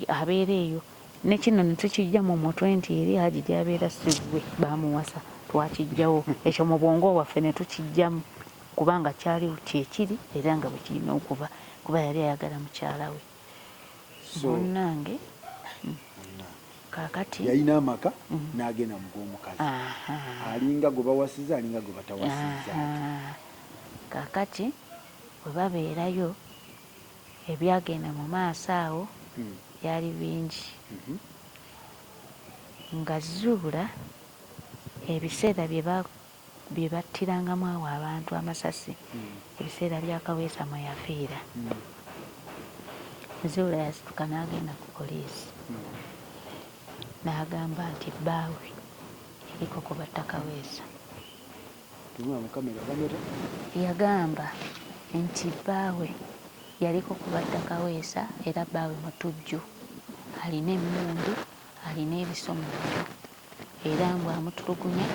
Abeera eyo. Ne kino ne tukiggya mu mutwe nti eri Haji gy'abeera si wuwe, baamuwasa. Twakiggyawo ekyo mu bwongo bwaffe ne tukiggyamu kubanga kyali kye kiri era nga bwe kirina okuba kuba yali ayagala mukyala we. So Munnange kaakati yalina amaka n'agenda mu gw'omukazi. Alinga gwe bawasizza, alinga gwe batawasizza. Kaakati bwe babeerayo ebyagenda mu maaso awo byali bingi. Nga Zuula ebiseera bye battirangamu awo abantu amasasi, ebiseera bya Kaweesa mwe yafiira. Zuula yasituka n'agenda ku poliisi n'agamba nti bbaawe yaliko ku batta Kaweesa. Tunula mu kamera ogambye otya? Yagamba nti bbaawe yaliko ku batta Kaweesa era bbaawe mutujju, alina emmundu, alina ebiso mu nju era mbu amutulugunya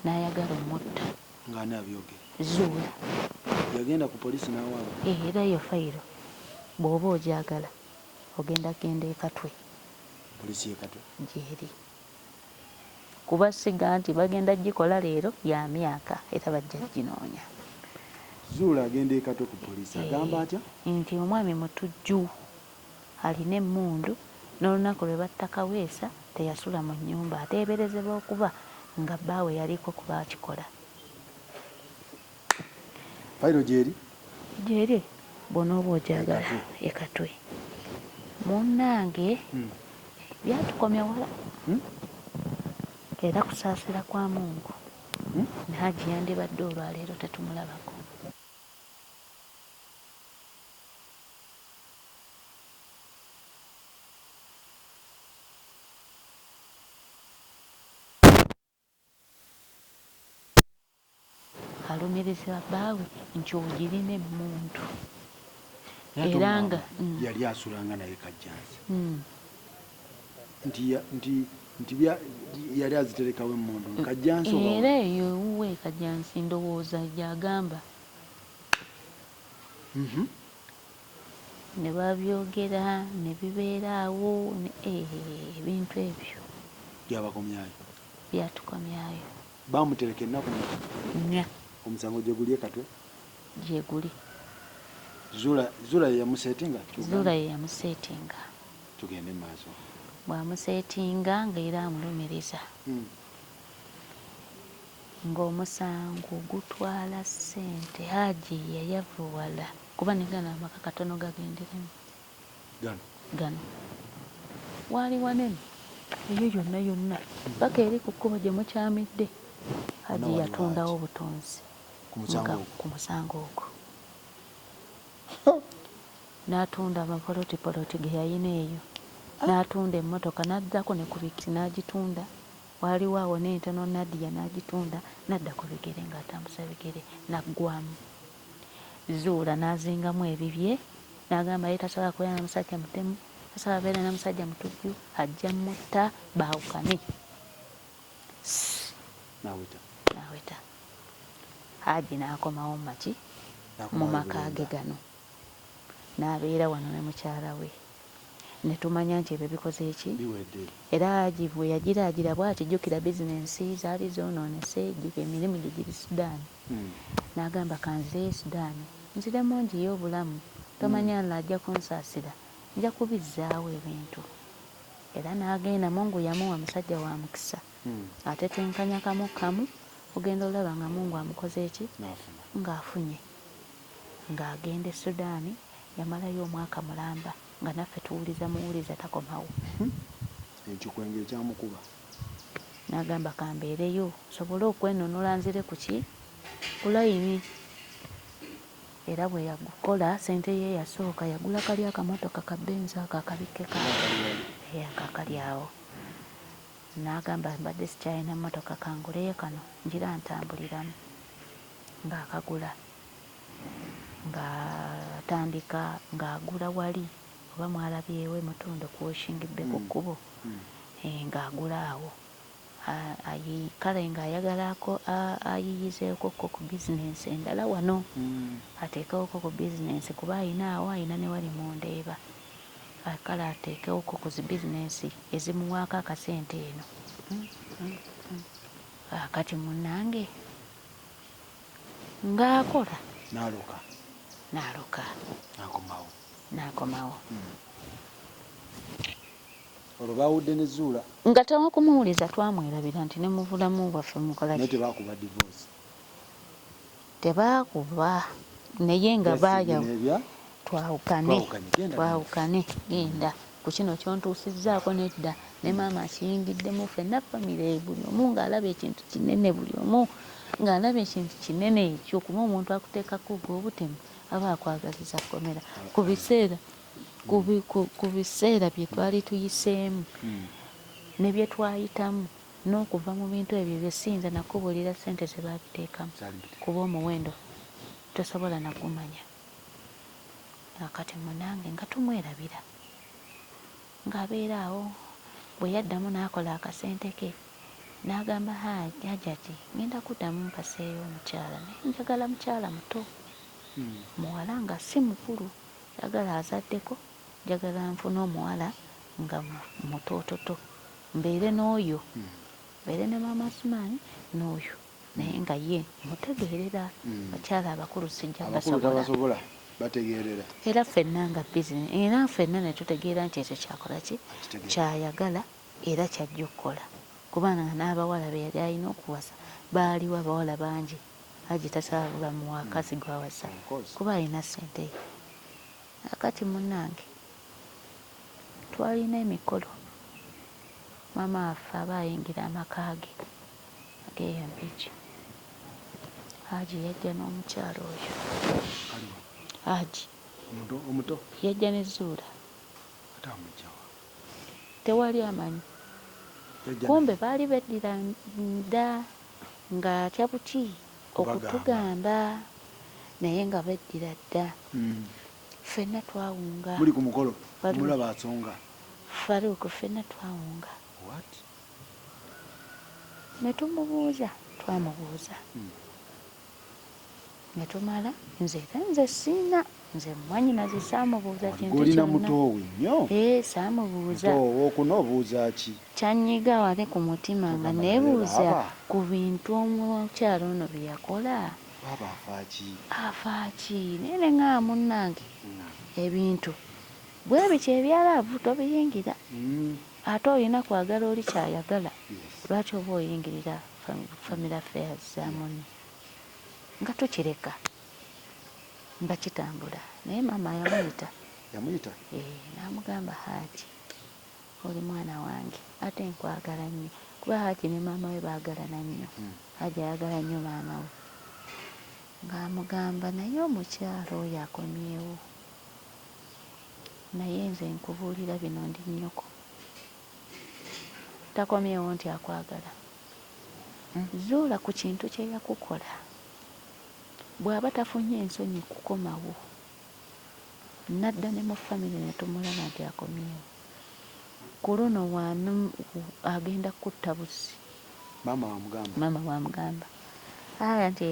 n'ayagala omutta. Ng'ani abyogera? Zuula. Yagenda ku poliisi n'awaaba? Era eyo fayiro bw'oba ogyagala ogenda genda e Katwe. Poliisi y'e Katwe? Gyeri. Kuba siga nti bagenda gikola leero ya myaka era bajja ginoonya. Zuula agenda e Katwe ku poliisi agamba atya? Nti omwami mutujju, alina emmundu n'olunaku lwe batta Kaweesa teyasula mu nnyumba ateeberezebwa okuba nga bbaawe yaliko ku baakikola. Fayiro gyeri? Gyeri bw'onooba ogyagala e Katwe. Munnange byatukomya wala era kusaasira kwa Mungu ne Hajji yandibadde olwaleero tetumulabako. Alumiriza bbaawe nti ogirina emmundu Naye ate era nga oŋŋamba yali asulanga naye Kajjansi nti nti nti yali aziterekawo emmundu Kajjansi oba Era eyo ewuwe e Kajjansi ndowooza gy'agamba. Ne babyogera ne bibeera awo ebintu ebyo. Byabakomyayo? Byatukomyayo. Baamutereka ennaku mmeka? Nnya. Omusango gyeguli e Katwe? Gyeguli. Zuula, Zuula ye yamuseetinga? Zuula ye yamuseetinga. Tugende mu maaso. Bw'amuseetinga ng'era amulumiriza. Ng'omusango gutwala ssente. Haji yayavuwala kuba ne gano amaka katono gagenderemu. Gano? Gano. Waali wanene eyo yonna yonna paka eri ku kkubo gye mukyamidde. Haji yatundawo butunzi ku musango ogwo. N'atunda amapolotipoloti ge yalina eyo, n'atunda emmotoka n'addako ne ku biki n'agitunda. Waaliwo awo n'entono Nadia n'agitunda n'adda ku bigere ng'atambuza bigere n'aggwamu. Zuula n'azingamu ebibye n'agamba ye tasobola kubeera na musajja mutemu, tasobola kubeera na musajja mutujju, ajja mutta baawukane. N'aweta. N'aweta. Haji n'akomawo mu maki mu N'akomawo e maka ge Bulenga. Gano n'abeera wano ne mukyala we, ne tumanya nti ebyo bikoze ki? Biwedde. Era Haji bwe yagiraagira bw'ati, jjukira bizinensi zaali zoonoonese, jjukira emirimu gye giri Sudan. N'agamba, kanzireyo e Sudan nziremu njiye obulamu, tomanya Allah ajja kunsaasira, nja kubizzaawo ebintu. Era n'agenda, Mungu yamuwa musajja wa mukisa, atetenkanya kamu kamu, ogenda olaba nga Mungu amukoze ki? N'afuna. Ng'afunye. Ng'agenda e Sudan, yamalayo omwaka mulamba nga naffe tuwuliza muwuliza takomawo. Ekikwenge ekyamukuba. N'agamba, kambeereyo nsobole okwenunula nzire ku ki? Ku layini. Era bwe yagukola ssente ye eyasooka yagula kali akamotoka ka Benz ako akabikke Era akali wali. Ako akali awo. N'agamba, mbadde sikyalina mmotoka, kanguleyo kano ngira ntambuliramu. Ng'akagula, ng'atandika ng'agula wali oba mwalabyewo e Mutundo ku Washing Bay ku kkubo, ng'agula awo. Kale ng'ayagala ayiiyizeeko ko ku bizinensi endala wano, ateekewoko ku bizinensi kuba ayina awo, ayina ne wali mu Ndeeba. Kale ateekewoko ku zi bizinensi ezimuwaako akasente eno. Kaakati munnange ng'akola. N'aloka. N'aloka. N'akomawo. N'akomawo. Olwo baawudde ne Zuula. Nga tewakumuwuliza twamwerabira nti ne mu bulamu bwaffe mukola Naye ki? Tebaakuba divorce. Tebaakuba naye nga Just baaya bino ebya twawukane. Twawukanye genda genda. Twawukane genda ku kino ky'ontuusizzaako nedda ne maama akiyingiddemu ffenna famire buli omu ng'alaba ekintu kinene, buli omu ng'alaba ekintu kinene ekyo, kuba omuntu akuteekako ogw'obutemu aba akwagaliza kkomera ku biseera bye twali tuyiseemu ne bye twayitamu n'okuva mu bintu ebyo bye siyinza na kukubuulira ssente ze baabiteekamu Zaali mpitirivu. Kuba omuwendo tosobola na kugumanya. Kaakati munnange nga tumwerabira ng'abeera awo, bwe yaddamu n'akola akasente ke n'agamba Hajati ngenda kuddamu mpaseeyo omukyala naye njagala mukyala muto, muwala nga si mukulu, njagala azaddeko, njagala nfune omuwala nga mutoototo mbeere n'oyo, mbeere ne maama Asumaani n'oyo naye nga ye mutegeerera, bakyala abakulu sijja Abakulu basobola. Tabasobola bategeerera. Era ffenna nga bizinesi, era ffenna ne tutegeera nti ekyo kyakola ki? Akitegeera. Ky'ayagala era ky'ajja okukola kubanga n'abawala be yali alina okuwasa baaliwo abawala bangi, Hajji tasobola muwakazi gw'awasa Of course. Kuba alina ssente ye. Kaakati munnange twalina emikolo, maama waffe aba ayingira amaka ge ag'eyo Mpigi, Hajji yajja n'omukyala oyo. Aliwa? Hajji. Omuto omuto? Yajja ne Zuula. Ate amujja wa? Tewali amanyi. Yajja Kumbe naye. Baali beddira dda ng'atya buti Kubagamba. Okutugamba naye nga beddira dda. Ffenna twawunga. Muli ku mukolo Farouk. Omulaba asonga. Farouk, ffenna twawunga. What? Ne tumubuuza, twamubuuza. Ne tumala, nze era nze siina, nze mwannyinaze saamubuuza kintu Gw'olina kyonna. mutoowe nnyo. Ee, saamubuuza. Mutoowo owookuna obuuza ki? Kyannyiga wali ku mutima nga Togamba naye neebuuza baaba. Ku bintu omukyala ono bye yakola. Baaba afa ki? Afa ki? Naye ne ŋŋamba munnange ebintu bwe bityo ebya laavu tobiyingira. Ate olina kwagala oli ky'ayagala, lwaki oba oyingirira family affairs za munno? Nga tukireka nga kitambula naye maama yamuyita. Yamuyita? Ee, n'amugamba, Haji oli mwana wange ate nkwagala nnyo, kuba Haji ne maama we baagalana nnyo. Haji ayagala nnyo maama we. Ng'amugamba, naye omukyala oyo akomyewo, naye nze nkubuulira bino ndi nnyoko. Takomyewo nti akwagala. Zuula ku kintu kye yakukola. Bw'aba tafunye nsonyi kukomawo, n'adda ne mu famire ne tumulaba nti akomyewo, ku luno agenda kutta bussi. Maama wamugamba? Maama bw'amugamba. Aya nti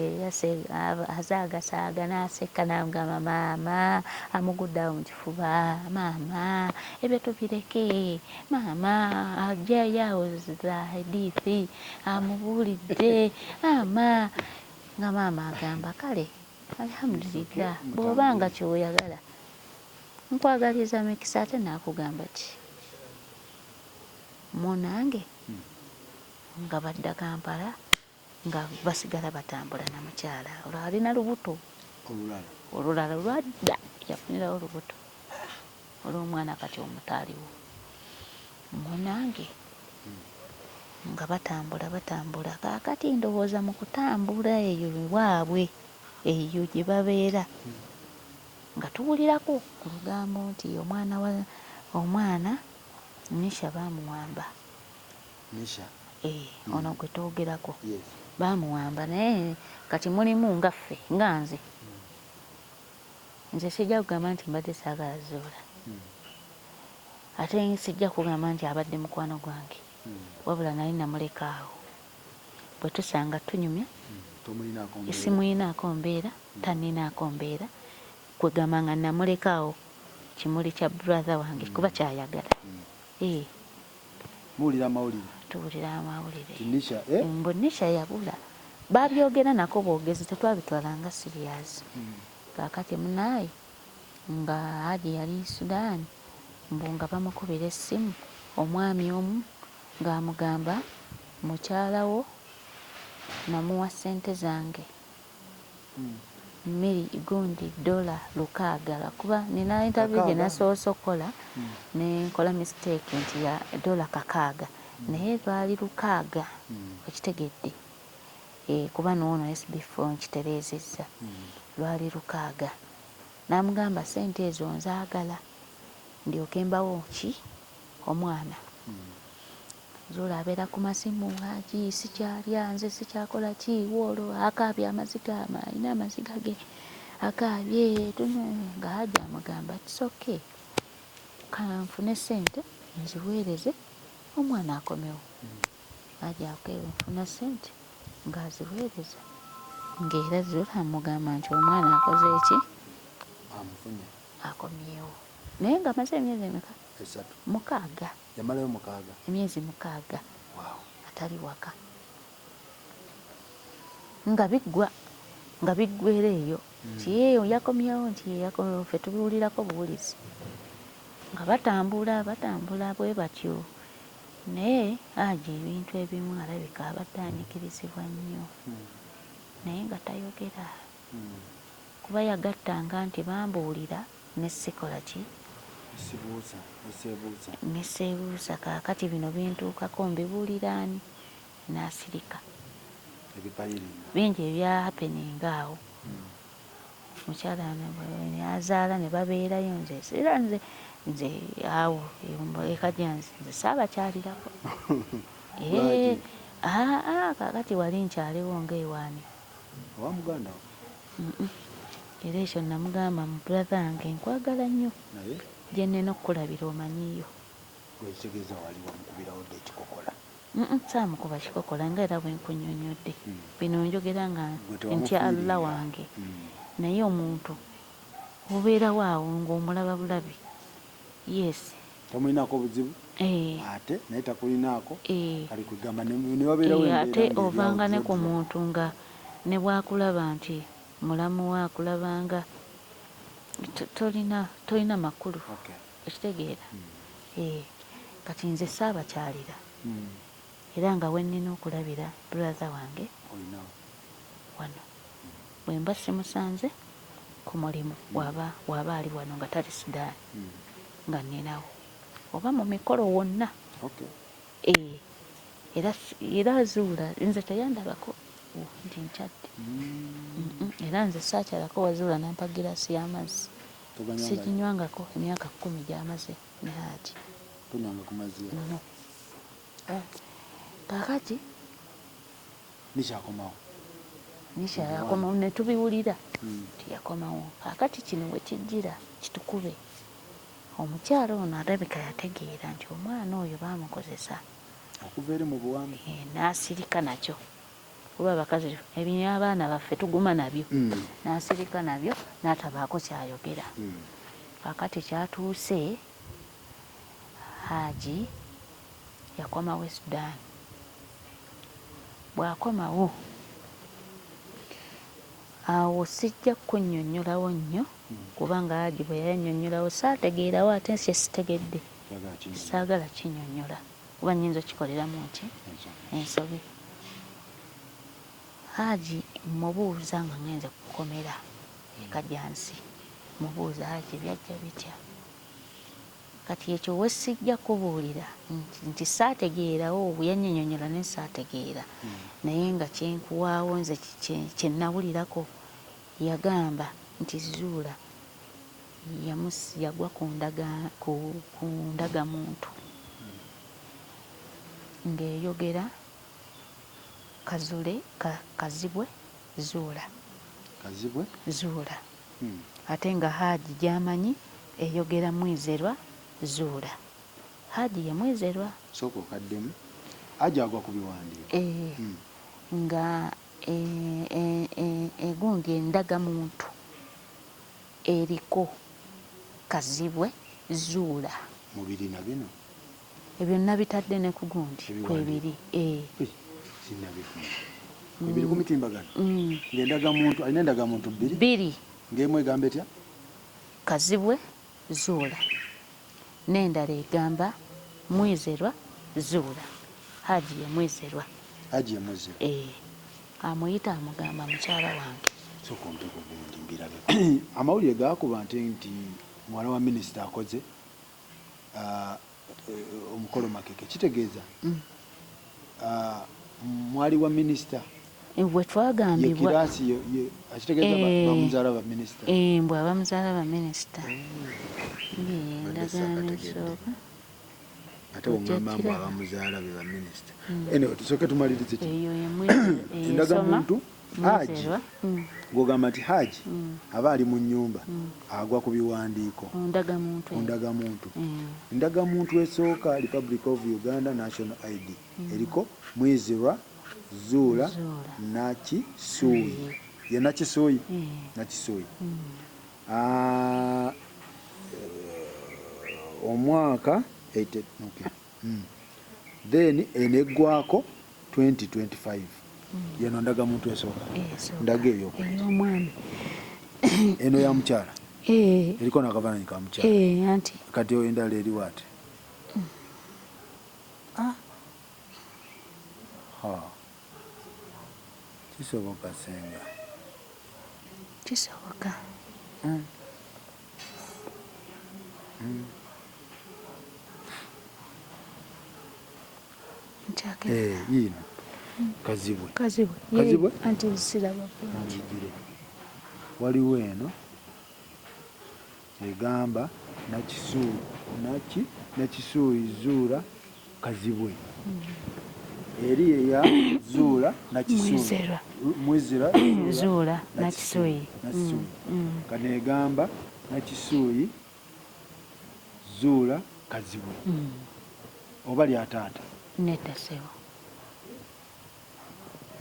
azaagasaaga n'aseka n'amugamba maama amugudde awo mu kifuba, maama ebyo tubireke, maama aggyayo awo za hadithi amubuulidde maama, nga maama agamba kale alhamdulillah bw'oba nga ky'oyagala nkwagaliza mikisa ate naakugamba ki munange nga badda Kampala nga basigala batambula na mukyala olwo alina lubuto olulala olulala lwadda yafunirawo olubuto olw'omwana kati omuto aliwo munange nga batambula batambula kaakati ndowooza mu kutambula eyo ewaabwe eyo gye babeera nga tuwulirako ku lugambo nti omwana wa omwana Nisha baamuwamba. Nisha. Eh, ono gwe twogerako. Yes. Baamuwamba naye kati mulimu nga ffe nga nze. Nze sijja kugamba nti mbadde saagala Zuula. Ate sijja kugamba nti abadde mukwano gwange. Wabula nali namuleka awo. Bwe tusanga tunyumya. Tomulinaako mbeera. Simuyinaako mbeera, tanninaako mbeera. Kwegamba nga namuleka awo kimuli kya brother wange kuba kyayagala. Eh. Muwulira amawulire. Tuwulira amawulire. Nti Nisha, eh? Mbu Nisha yabula. Babyogera nako bwogezi tetwabitwala nga serious. Kaakati munaaye nga Haji yali Sudan mbu nga bamukubira essimu omwami omu ng'amugamba mukyala wo namuwa ssente zange mili gundi dollar lukaaga lwakuba nina interview gye nasoose okukola ne nkola mistake nti ya dollar kakaaga naye lwali lukaaga okitegedde eh, kuba n'ono SB4 nkitereezezza lwali lukaaga n'amugamba ssente ezo nzaagala ndyoke mbawo ki omwana. Zuula abeera ku masimu Haji sikyalya nze sikyakola ki woolo akaabye amaziga alina amaziga ge akaabye nga Haji amugamba it's okay kanfune ssente nziweereze omwana akomewo. Haji nfuna ssente ng'aziweereza ng'era Zuula amugamba nti omwana akoze ki? Amufunye. Akomyewo naye ng'amaze emyezi emeka? Esatu. Mukaaga. Yamalayo mukaaga. Emyezi mukaaga. Wow. Atali waka. Nga biggwa nga biggwera eyo. Nti ye yakomyewo nti ye yakomyewo ffe tubiwulirako buwulizi. Nga batambula batambula bwe batyo. Naye Haji ebintu ebimu alabika abadde anyigirizibwa nnyo. Naye nga tayogera. Kuba yagattanga nti bambuulira ne sikola ki? Sibuusa, ne seebuusa. Ne seebuusa kaakati bino bintuukako mbibuulira ani? N'asirika. Ebipayiringa. Bingi ebya happening awo. Mukyala azaala ne babeerayo nze era nze nze awo e Kajjansi nze saabakyalirako. Lwaki? Aa kaakati wali nkyaliwo ng'ewaani? Owa muganda wo? Era ekyo namugamba mu brother wange nkwagala nnyo. Naye? Gye nnina okukulabira omanyiiyo. Gwe ekitegeeza wali wamukubirawo dda ekikokola? Saamukuba kikokola nga era bwe nkunnyonnyodde. Bino njogera nga Gwe ntya Allah tewamufiiringa. wange. Naye omuntu obeerawo awo ng'omulaba bulabi. Yes. Tomulinaako buzibu Eh. ate naye takulinaako Eh. kale kwegamba ne wabeerawo Eh, embeera ate ng'eri awo ovanga ne ku draw. muntu nga ne bw'akulaba nti mulamu we akulabanga tolina tolina makulu. Okitegeera? Eh, kati nze saabakyalira. Era nga we nnina okulabira brother wange Olinawo. wano. Bwe mba simusanze ku mulimu waba waba ali wano nga tali Sudan nga nninawo oba mu mikolo wonna. Eh, era era Zuula nze teyandabako nti nkyadde. Era nze saakyalako wa Zuula n'ampa giraasi y'amazzi. Toganywanga? Siginywangako emyaka 10 gy'amaze ne Haji. Tonywanga ku mazzi ago? No. Kaakati Nisha akomawo. Nisha yakomawo ne tubiwulira nti yakomawo. Kaakati kino we kijjira kitukube. Omukyala ono alabika yategeera nti omwana oyo baamukozesa. Okuva eri mu buwambe. Eh, n'asirika nakyo. Kuba abakazi ebyabaana baffe tuguma nabyo. N'asirika nabyo n'atabaako kyayogera. Kaakati kyatuuse, Haji yakomawo e Sudan. Bw'akomawo, awo sijja kukunnyonnyolawo nnyo kubanga Haji bwe yannyonnyolawo saategeerawo, ate kye sitegedde saagala kinnyonnyola kuba nnyinza okukikoleramu nki ensobi. Haji mmubuuza nga ngenze ku kkomera e Kajjansi, mmubuuza, Haji byajja bitya? Kati ekyo we sijja kukubuulira nti saategeerawo, yannyonyonyola naye saategeera. Naye nga kye nkuwaawo nze kye nnawulirako, yagamba nti Zuula yagwa ku ndagamuntu ng'eyogera Kazule, Kazibwe Zuula. Kazibwe? Zuula. Ate nga Haji gyamanyi eyogera Mwizerwa Zuula. Haji ye Mwizerwa. Sooka okaddemu. Haji agwa ku biwandiiko. Eeh. Nga egundi endagamuntu eriko Kazibwe Zuula. Mubiri na bino? Ebyo nabitadde ne ku gundi kwebiri. Eeh. Sinnabifuna. Kwebiri ku mitimbagano? Ng'endagamuntu, alina endagamuntu bbiri? Bbiri. Ng'emu egamba etya? Kazibwe Zuula. N'endala egamba Mwizerwa Zuula. Haji ye Mwizerwa. Haji ye Mwizerwa. Eeh. Amuyita amugamba mukyala wange. Sooka ompe ku gundi mbirabeko. Amawulire gaakuba nti nti muwala wa minisita akoze omukolo makeke. Kitegeeza mwali wa minisita. Bwe twagambibwa. Ye kiraasi ye akitegeeza bamuzaala ba minisita. Mbu abamuzaala ba minisita. Endagaano esooka. Ate bw'oŋŋamba mbu abamuzaala be ba minisita. Anyway, tusooke tumalirize kino. Eyo Endagamuntu Haji ng'ogamba nti Haji aba ali mu nnyumba agwa ku biwandiiko ku ndagamuntu. Endagamuntu esooka Republic of Uganda National ID eriko Mwizirwa Zuula Nakisuuyi. Ye Nakisuuyi? Nakisuuyi. Omwaka then eno eggwako 2025 yeno ndagamuntu esooka, ndaga eyokubiri. Ey'omwami. Eno ya mukyala, eriko n'akafaananyi ka mukyala. Anti. Kati endala eriwo ate? Ah. Ha. Kisoboka ssenga? Kisoboka. Eh, yiino Kazibwe. Kazibwe. Kazibwe? Anti siraba bulungi. Nzigire. Waliwo eno egamba Nakisuuyi Zuula Kazibwe. Eri eya Zuula Nakisuuyi. Mwizerwa Zuula Nakisuuyi. Nakisuuyi. Kano egamba Nakisuuyi Zuula Kazibwe. Oba lya taata? Nedda ssebo.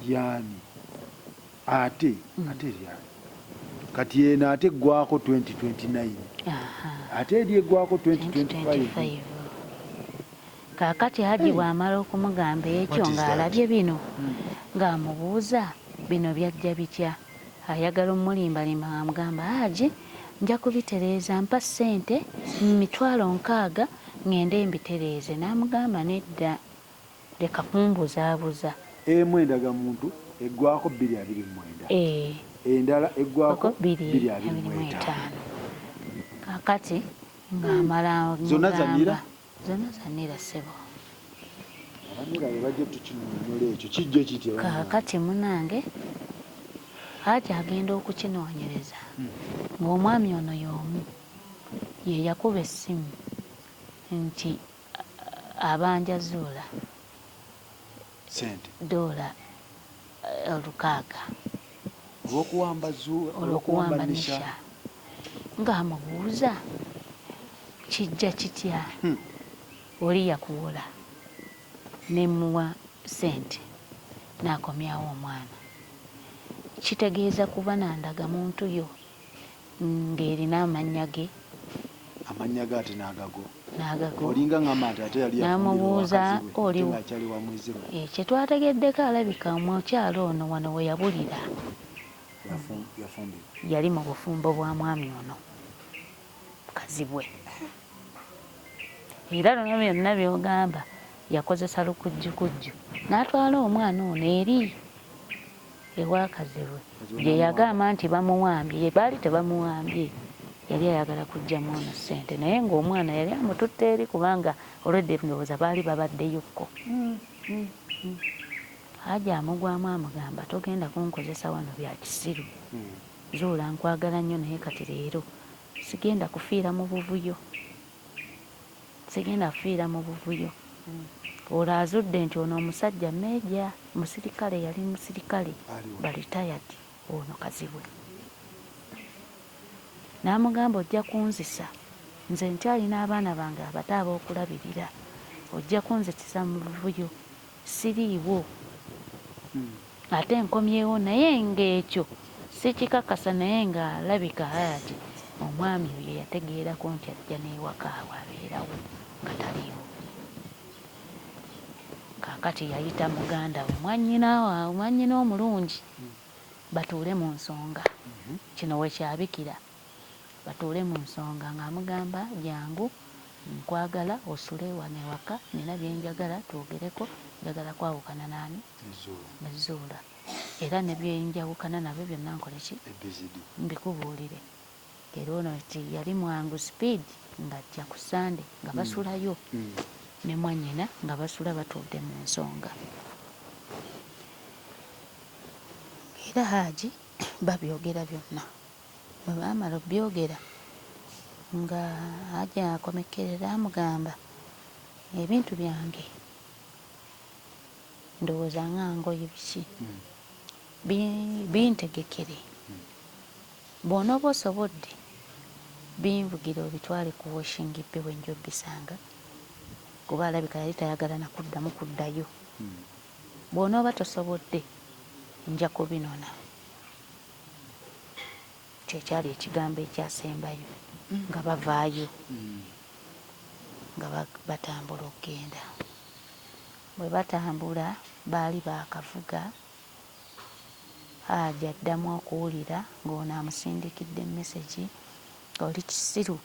Lyani? Ate ate lyani? Kati eno ate eggwako 2029. Ate eri eggwako 2025. Kaakati Haji bw'amala okumugamba ekyo ng'alabye bino, ng'amubuuza bino byajja bitya? Ayagala omulimbalimba ng'amugamba, Haji nja kubitereeza mpa ssente 60,000 ng'ende mbitereeze. N'amugamba nedda leka kumbuzaabuza. Emu endagamuntu eggwako 2029. Endala eggwako 2025. Kaakati ng'amala Zonna za nira? Zonna za nira ssebo. Abanira be bajja tukinnyonnyola ekyo kijja kitya bannange? Kaakati munange Haji agenda okukinoonyereza ng'omwami ono y'omu ye yakuba essimu nti abanja Zuula Ssente. Ddoola 600. Olw'okuwamba Zuula, olw'okuwamba Nisha. Ng'amubuuza kijja kitya oli yakuwola ne mmuwa ssente. N'akomyawo omwana. Kitegeeza kuba na ndagamuntu yo ng'erina amannya ge. Amannya ge ate n'agago. N'agago. Olinga ngamba nti ate yali yafumbirwa N'amubuuza wakazi we oli ate ng'akyali wa Mwizerwa. Kye twategeddeko alabika omukyala ono wano we yabulira. Yafumbirwa. Yali mu bufumbo bwa mwami ono Kazibwe. Era luno byonna by'ogamba yakozesa lukujjukujju n'atwala omwana ono eri ewa Kazibwe gye yagamba nti bamuwambye. Baali tebamuwambye, yali ayagala kuggyamu ono ssente naye ng'omwana yali amututte eri kubanga olwedda ndowooza baali babaddeyokko. Haji amugwamu amugamba togenda kunkozesa wano bya kisiru. Zuula nkwagala nnyo naye kati leero sigenda kufiira mu buvuyo. Sigenda kufiira mu buvuyo. Olwo azudde nti ono omusajja meeja musirikale yali musirikale ba retired ono Kazibwe. N'amugamba ojja kunzisa nze nkyalina abaana bange abato ab'okulabirira ojja kunzitisa mu buvuyo. Siriiwo ate nkomyewo naye ng'ekyo sikikakasa naye ng'alabika Hajati omwami oyo yategeerako nti ajja n'ewaka awo abeerawo nga taliiwo. Kaakati yayita muganda we mwannyina mwannyina omulungi batuule mu nsonga kino we kyabikira batuule mu nsonga ng'amugamba jangu Nkwagala osule wano ewaka nina byenjagala twogereko njagala kwawukana naani? Ne Zuula era ne byenjawukana nabyo byonna nkole ki? Mbikubuulire. Era ono nti yali mwangu speed ng'ajja ku Sunday nga basulayo ne mwannyina nga basula batudde mu nsonga. Era Haji babyogera byonna. Bwe baamala obyogera nga Haji akomekkerera amugamba, ebintu byange ndowooza nga ngoye biki bintegekere, bw'onooba osobodde binvugire obitwale ku washing bay we nja obbisanga kuba alabika yali tayagala na kuddamu kuddayo, bw'onooba tosobodde nja kubinona. Kye kyali ekigambo ekyasembayo nga bavaayo nga batambula okugenda. Bwe batambula baali baakavuga, Haji addamu okuwulira ng'ono amusindikidde mesegi, Oli kisiru,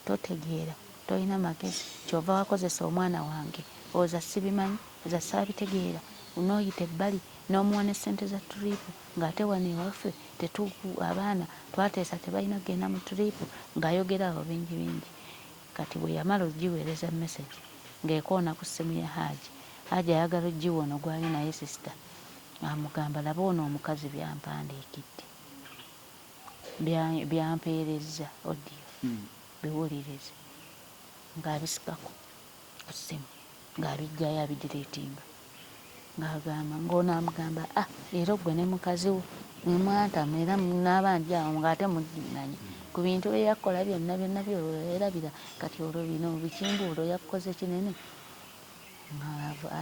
totegeera, tolina magezi, ky'ova wakozesa omwana wange, olowooza sibimanyi, olowooza saabitegeera, n'oyita ebbali n'omuwa ne ssente za trip ng'ate wano ewaffe tetu abaana twateesa tebalina kugenda mu trip ng'ayogera awo bingi bingi. Kati bwe yamala okugiweereza message ng'ekoona ku ssimu ya Haji, Haji ayagala okugiwa ono gw'ali naye sister amugamba laba ono omukazi by'ampandiikidde, by'ampeerezza audio biwulirize ng'abisikako ku ssimu ng'abiggyayo abidiriitinga. Ng'agamba ng'ono amugamba ah leero ggwe ne mukazi wo mwe mwantama era naaba ndi awo ng'ate muddiŋŋanye ku bintu bye yakkola byonna byonna by'owerabira kati olwo bino bikimbuulo yakkoze kinene.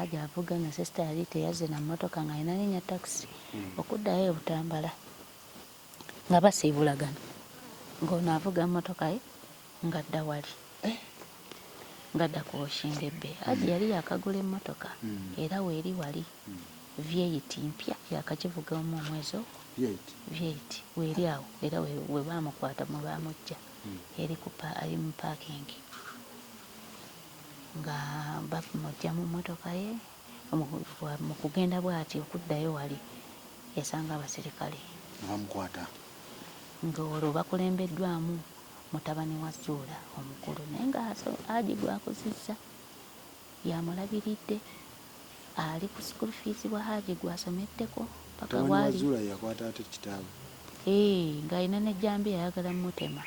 Nga avuga nga sisita yali teyazze na mmotoka ng'alina linnya takisi okuddayo e Butambala nga basiibulagana ng'ono avuga mmotoka ye ng'adda wali ng'adda ku Oshingebe. Haji yali yaakagula emmotoka era weeri wali V8 mpya yaakagivuga omu omwezi ogwo. V8 weeri awo era we baamukwata mwe baamuggya eri ku eri mu paakingi nga bamuggya mu mmotoka ye mu kugenda bw'ati okuddayo wali yasanga abasirikale. Ne bamukwata. Ng'olwo bakulembeddwamu mutabani wa Zuula omukulu naye nga Haji gw'akuzizza y'amulabiridde, ali ku school fees wa Haji gw'asomeddeko paka Mutabani wa waali. Zuula ye yakwata ate kitaawe? Eeh, ng'alina n'ejjambiya ayagala mmutema,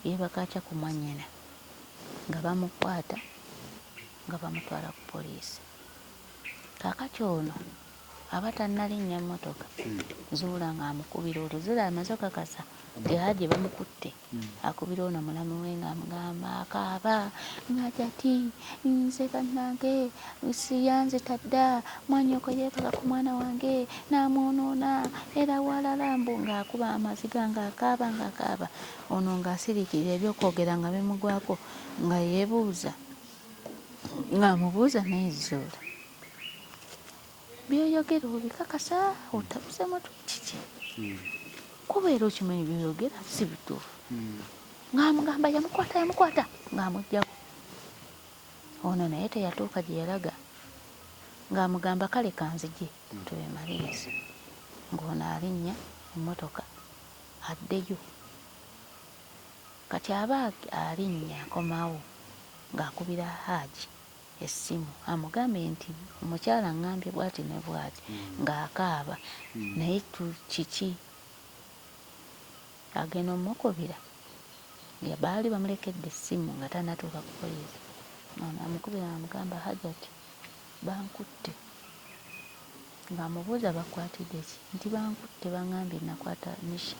yeebaka atya ku mwannyina nga bamukwata nga bamutwala ku poliisi. Kaakati ono aba tannalinnya mmotoka, Zuula ng'amukubira olwo. Zuula amaze okakasa nti Haji bamukutte, akubira ono mulamu we ng'amugamba. Ng'akaaba ng'ajati, nze bannange siyanzita dda, mwannyoko yeebaka ku mwana wange n'amwonoona, era walala mbu ng'akuba amaziga ng'akaaba ng'akaaba. Ono ng'asiriikirira ebyokwogera nga bimugwako nga yeebuuza ng'amubuuza naye Zuula byoyogera obikakasa otabuse mutwe kiki kubeera okimanyi byoyogera si bituufu ng'amugamba yamukwata yamukwata ng'amuggyako ono naye teyatuuka gye yalaga ng'amugamba kale kanzije tubimalirize ng'ono alinnya emmotoka addeyo kati aba alinnya akomawo ng'akubira Haji essimu amugambe nti omukyala angambye bwati ne bwati ng'akaaba naye kiki agenda omukubira nga baali bamulekedde essimu nga tannatuuka ku poliisi ono amukubira amugamba Hajati bankutte ng'amubuuza bakwatidde ki nti bankutte bangambye nakwata Nisha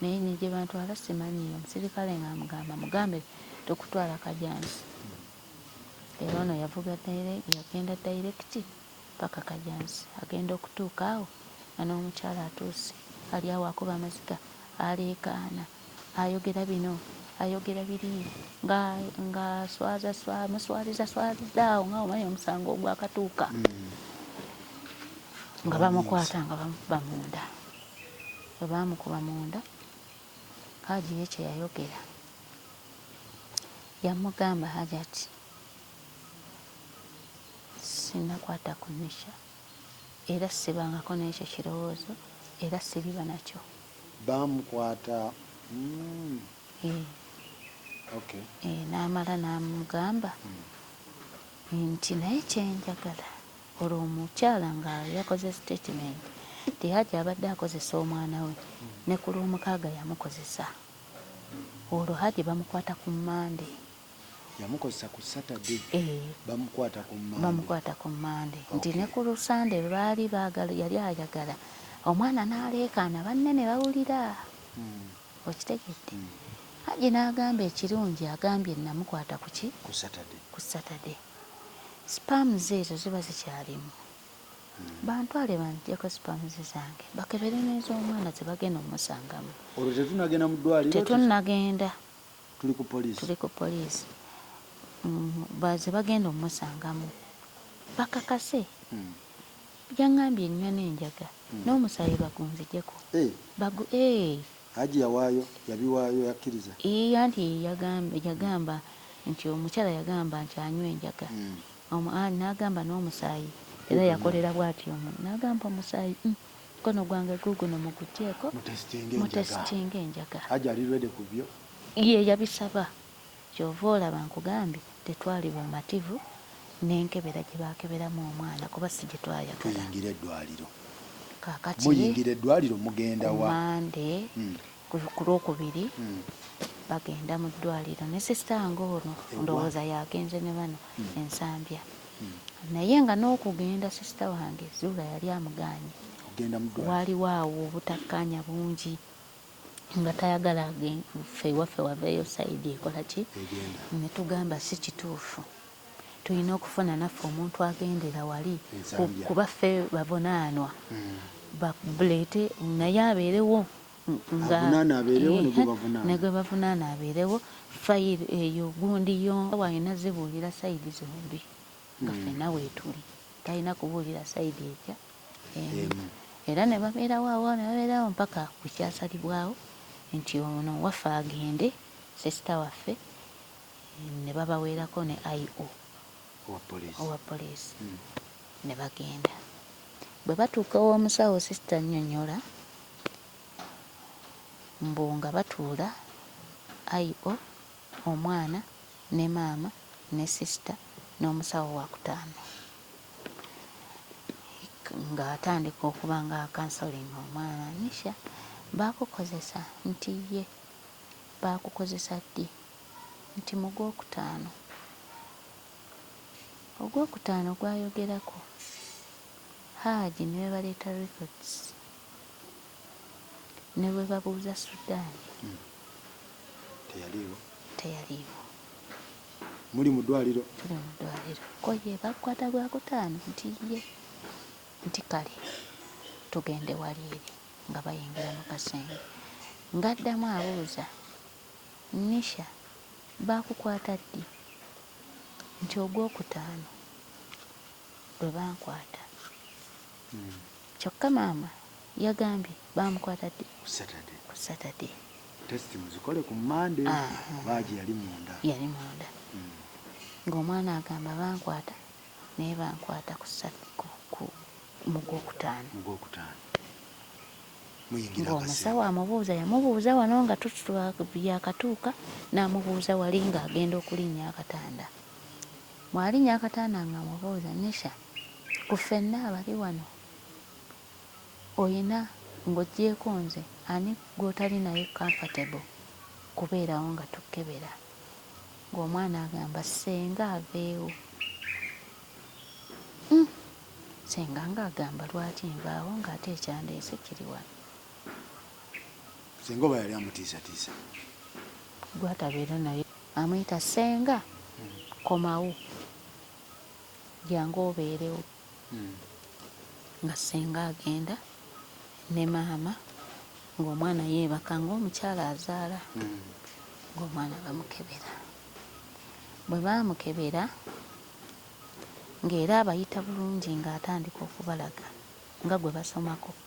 naye ne gye bantwala simanyiiyo omusirikale ng'amugamba mugambe tukutwala Kajansi era ono yavuga yagenda dayirekiti paka Kajansi agenda okutuuka awo nga n'omukyala atuuse ali awo akuba amaziga aleekaana ayogera bino ayogera biri nga nga swaza swa muswaliza swaliza awo nga omanyi omusango ogwakatuuka nga bamukwata nga bamukuba munda bwe baamukuba munda Haji ye kye yayogera yamugamba Hajati sinakwata ku Nisha era sibangako n'ekyo kirowoozo era siriba nakyo. Baamukwata N'amala n'amugamba nti naye kye njagala olwo omukyala nga yakoze sitatimenti nti Hajji abadde akozesa omwana we ne ku Lwomukaaga yamukozesa olwo Hajji bamukwata ku Mmande. Yamukozesa ku Saturday bamukwata ku Monday. Bamukwata ku Monday nti ne ku Sunday baali baagala yali ayagala omwana n'aleekaana banne ne bawulira okitegedde. Hajji n'agamba ekirungi agambye namukwata ku ki? Ku Saturday. Ku Saturday. Sperms ezo ziba zikyalimu. Bantwale bangyeko sperms zange bakebere n'ez'omwana ze bagenda omusangamu. Olwo tetunnagenda mu ddwaliro? Tetunnagenda. Tuli ku poliisi. Tuli ku poliisi. Ze bagenda omusangamu bakakase. Yaŋŋambye nnywa n'enjaga n'omusaayi bagunzigyeko. Bagu eeh. Hajji yawaayo, yabiwaayo, yakkiriza? Ii anti yagamba nti omukyala yagamba nti anywa enjaga n'agamba n'omusaayi era yakolera bw'atyo n'agamba omusaayi mukono gwange guuguno mugugyeko mutesitinge enjaga. Hajji ali ready ku byo? Ye yabisaba ky'ova olaba nkugambye tetwali bamativu n'enkebera gye baakeberamu omwana kuba si gye twayagala. Tuyingire eddwaliro. Kaakati Muyingira eddwaliro mugenda ku wa? Mmande ku Lwokubiri bagenda mu ddwaliro ne sisita wange ono Ewa? ndowooza y'agenze ne bano e Nsambya naye nga n'okugenda sisita wange Zuula yali amugaanye. Okugenda mu ddwaliro? Waaliwo awo obutakkaanya bungi. Nga tayagala ffe ewaffe waveeyo sayidi ekola ki ne tugamba si kituufu tulina okufuna naffe omuntu agendera wali kuba ffe bavunaanwa baleete naye abeerewo nga ne gwe bavunaana abeerewo fayiro eyo gundi yo alina zibuulira sayidi zombi nga ffenna weetuli talina kubuulira sayidi etya emu era ne babeerawo awo ne babeerawo mpaka ku kyasalibwawo nti ono waffe agende sisita waffe ne babaweerako ne IO owa poliisi ne bagenda. Bwe batuuka ew'omusawo sisita annyonnyola mbu nga batuula IO, omwana ne maama ne sisita n'omusawo waakutaano. Ng'atandika okuba nga akansolinga omwana, Nisha baakukozesa? Nti ye. Baakukozesa ddi? Nti mu Gwokutaano. Ogwokutaano gw'ayogerako, Haji ne bwe baleeta records ne bwe babuuza Sudan. Teyaliiwo. Teyaliiwo. Muli mu ddwaliro? Tuli mu ddwaliro. Ko ye bakukwata Gwakutaano? Nti ye. Nti kale tugende wali eri. Nga bayingira mu kasenge. Ng'addamu abuuza, Nisha baakukwata ddi? Nti Ogwokutaano lwe bankwata. Kyokka maama yagambye baamukwata ddi? Ku Saturday. Ku Saturday. Test muzikole ku Monday. Baagi yali munda. Yali munda. Ng'omwana agamba bankwata naye bankwata ku mu Gwokutaano. Mu Gwokutaano. Muyingira Ng'omusawo amubuuza, yamubuuza wano nga yakatuuka, n'amubuuza wali ng'agenda okulinnya akatanda. Bw'alinnya akatanda ng'amubuuza, Nisha, ku ffenna abali wano oyina ng'oggyeeko nze ani gw'otali naye comfortable kubeerawo nga tukkebera? Ng'omwana agamba ssenga aveewo. Ssenga ng'agamba lwaki nvaawo ng'ate ekyandeese kiri wano. Ssenga oba yali amutiisatiisa? Gw'atabeera naye amuyita ssenga, komawo jangu obeerewo. Nga ssenga agenda ne maama ng'omwana yeebaka ng'omukyala azaala, ng'omwana bamukebera. Bwe baamukebera ng'era abayita bulungi ng'atandika okubalaga nga gwe basomako.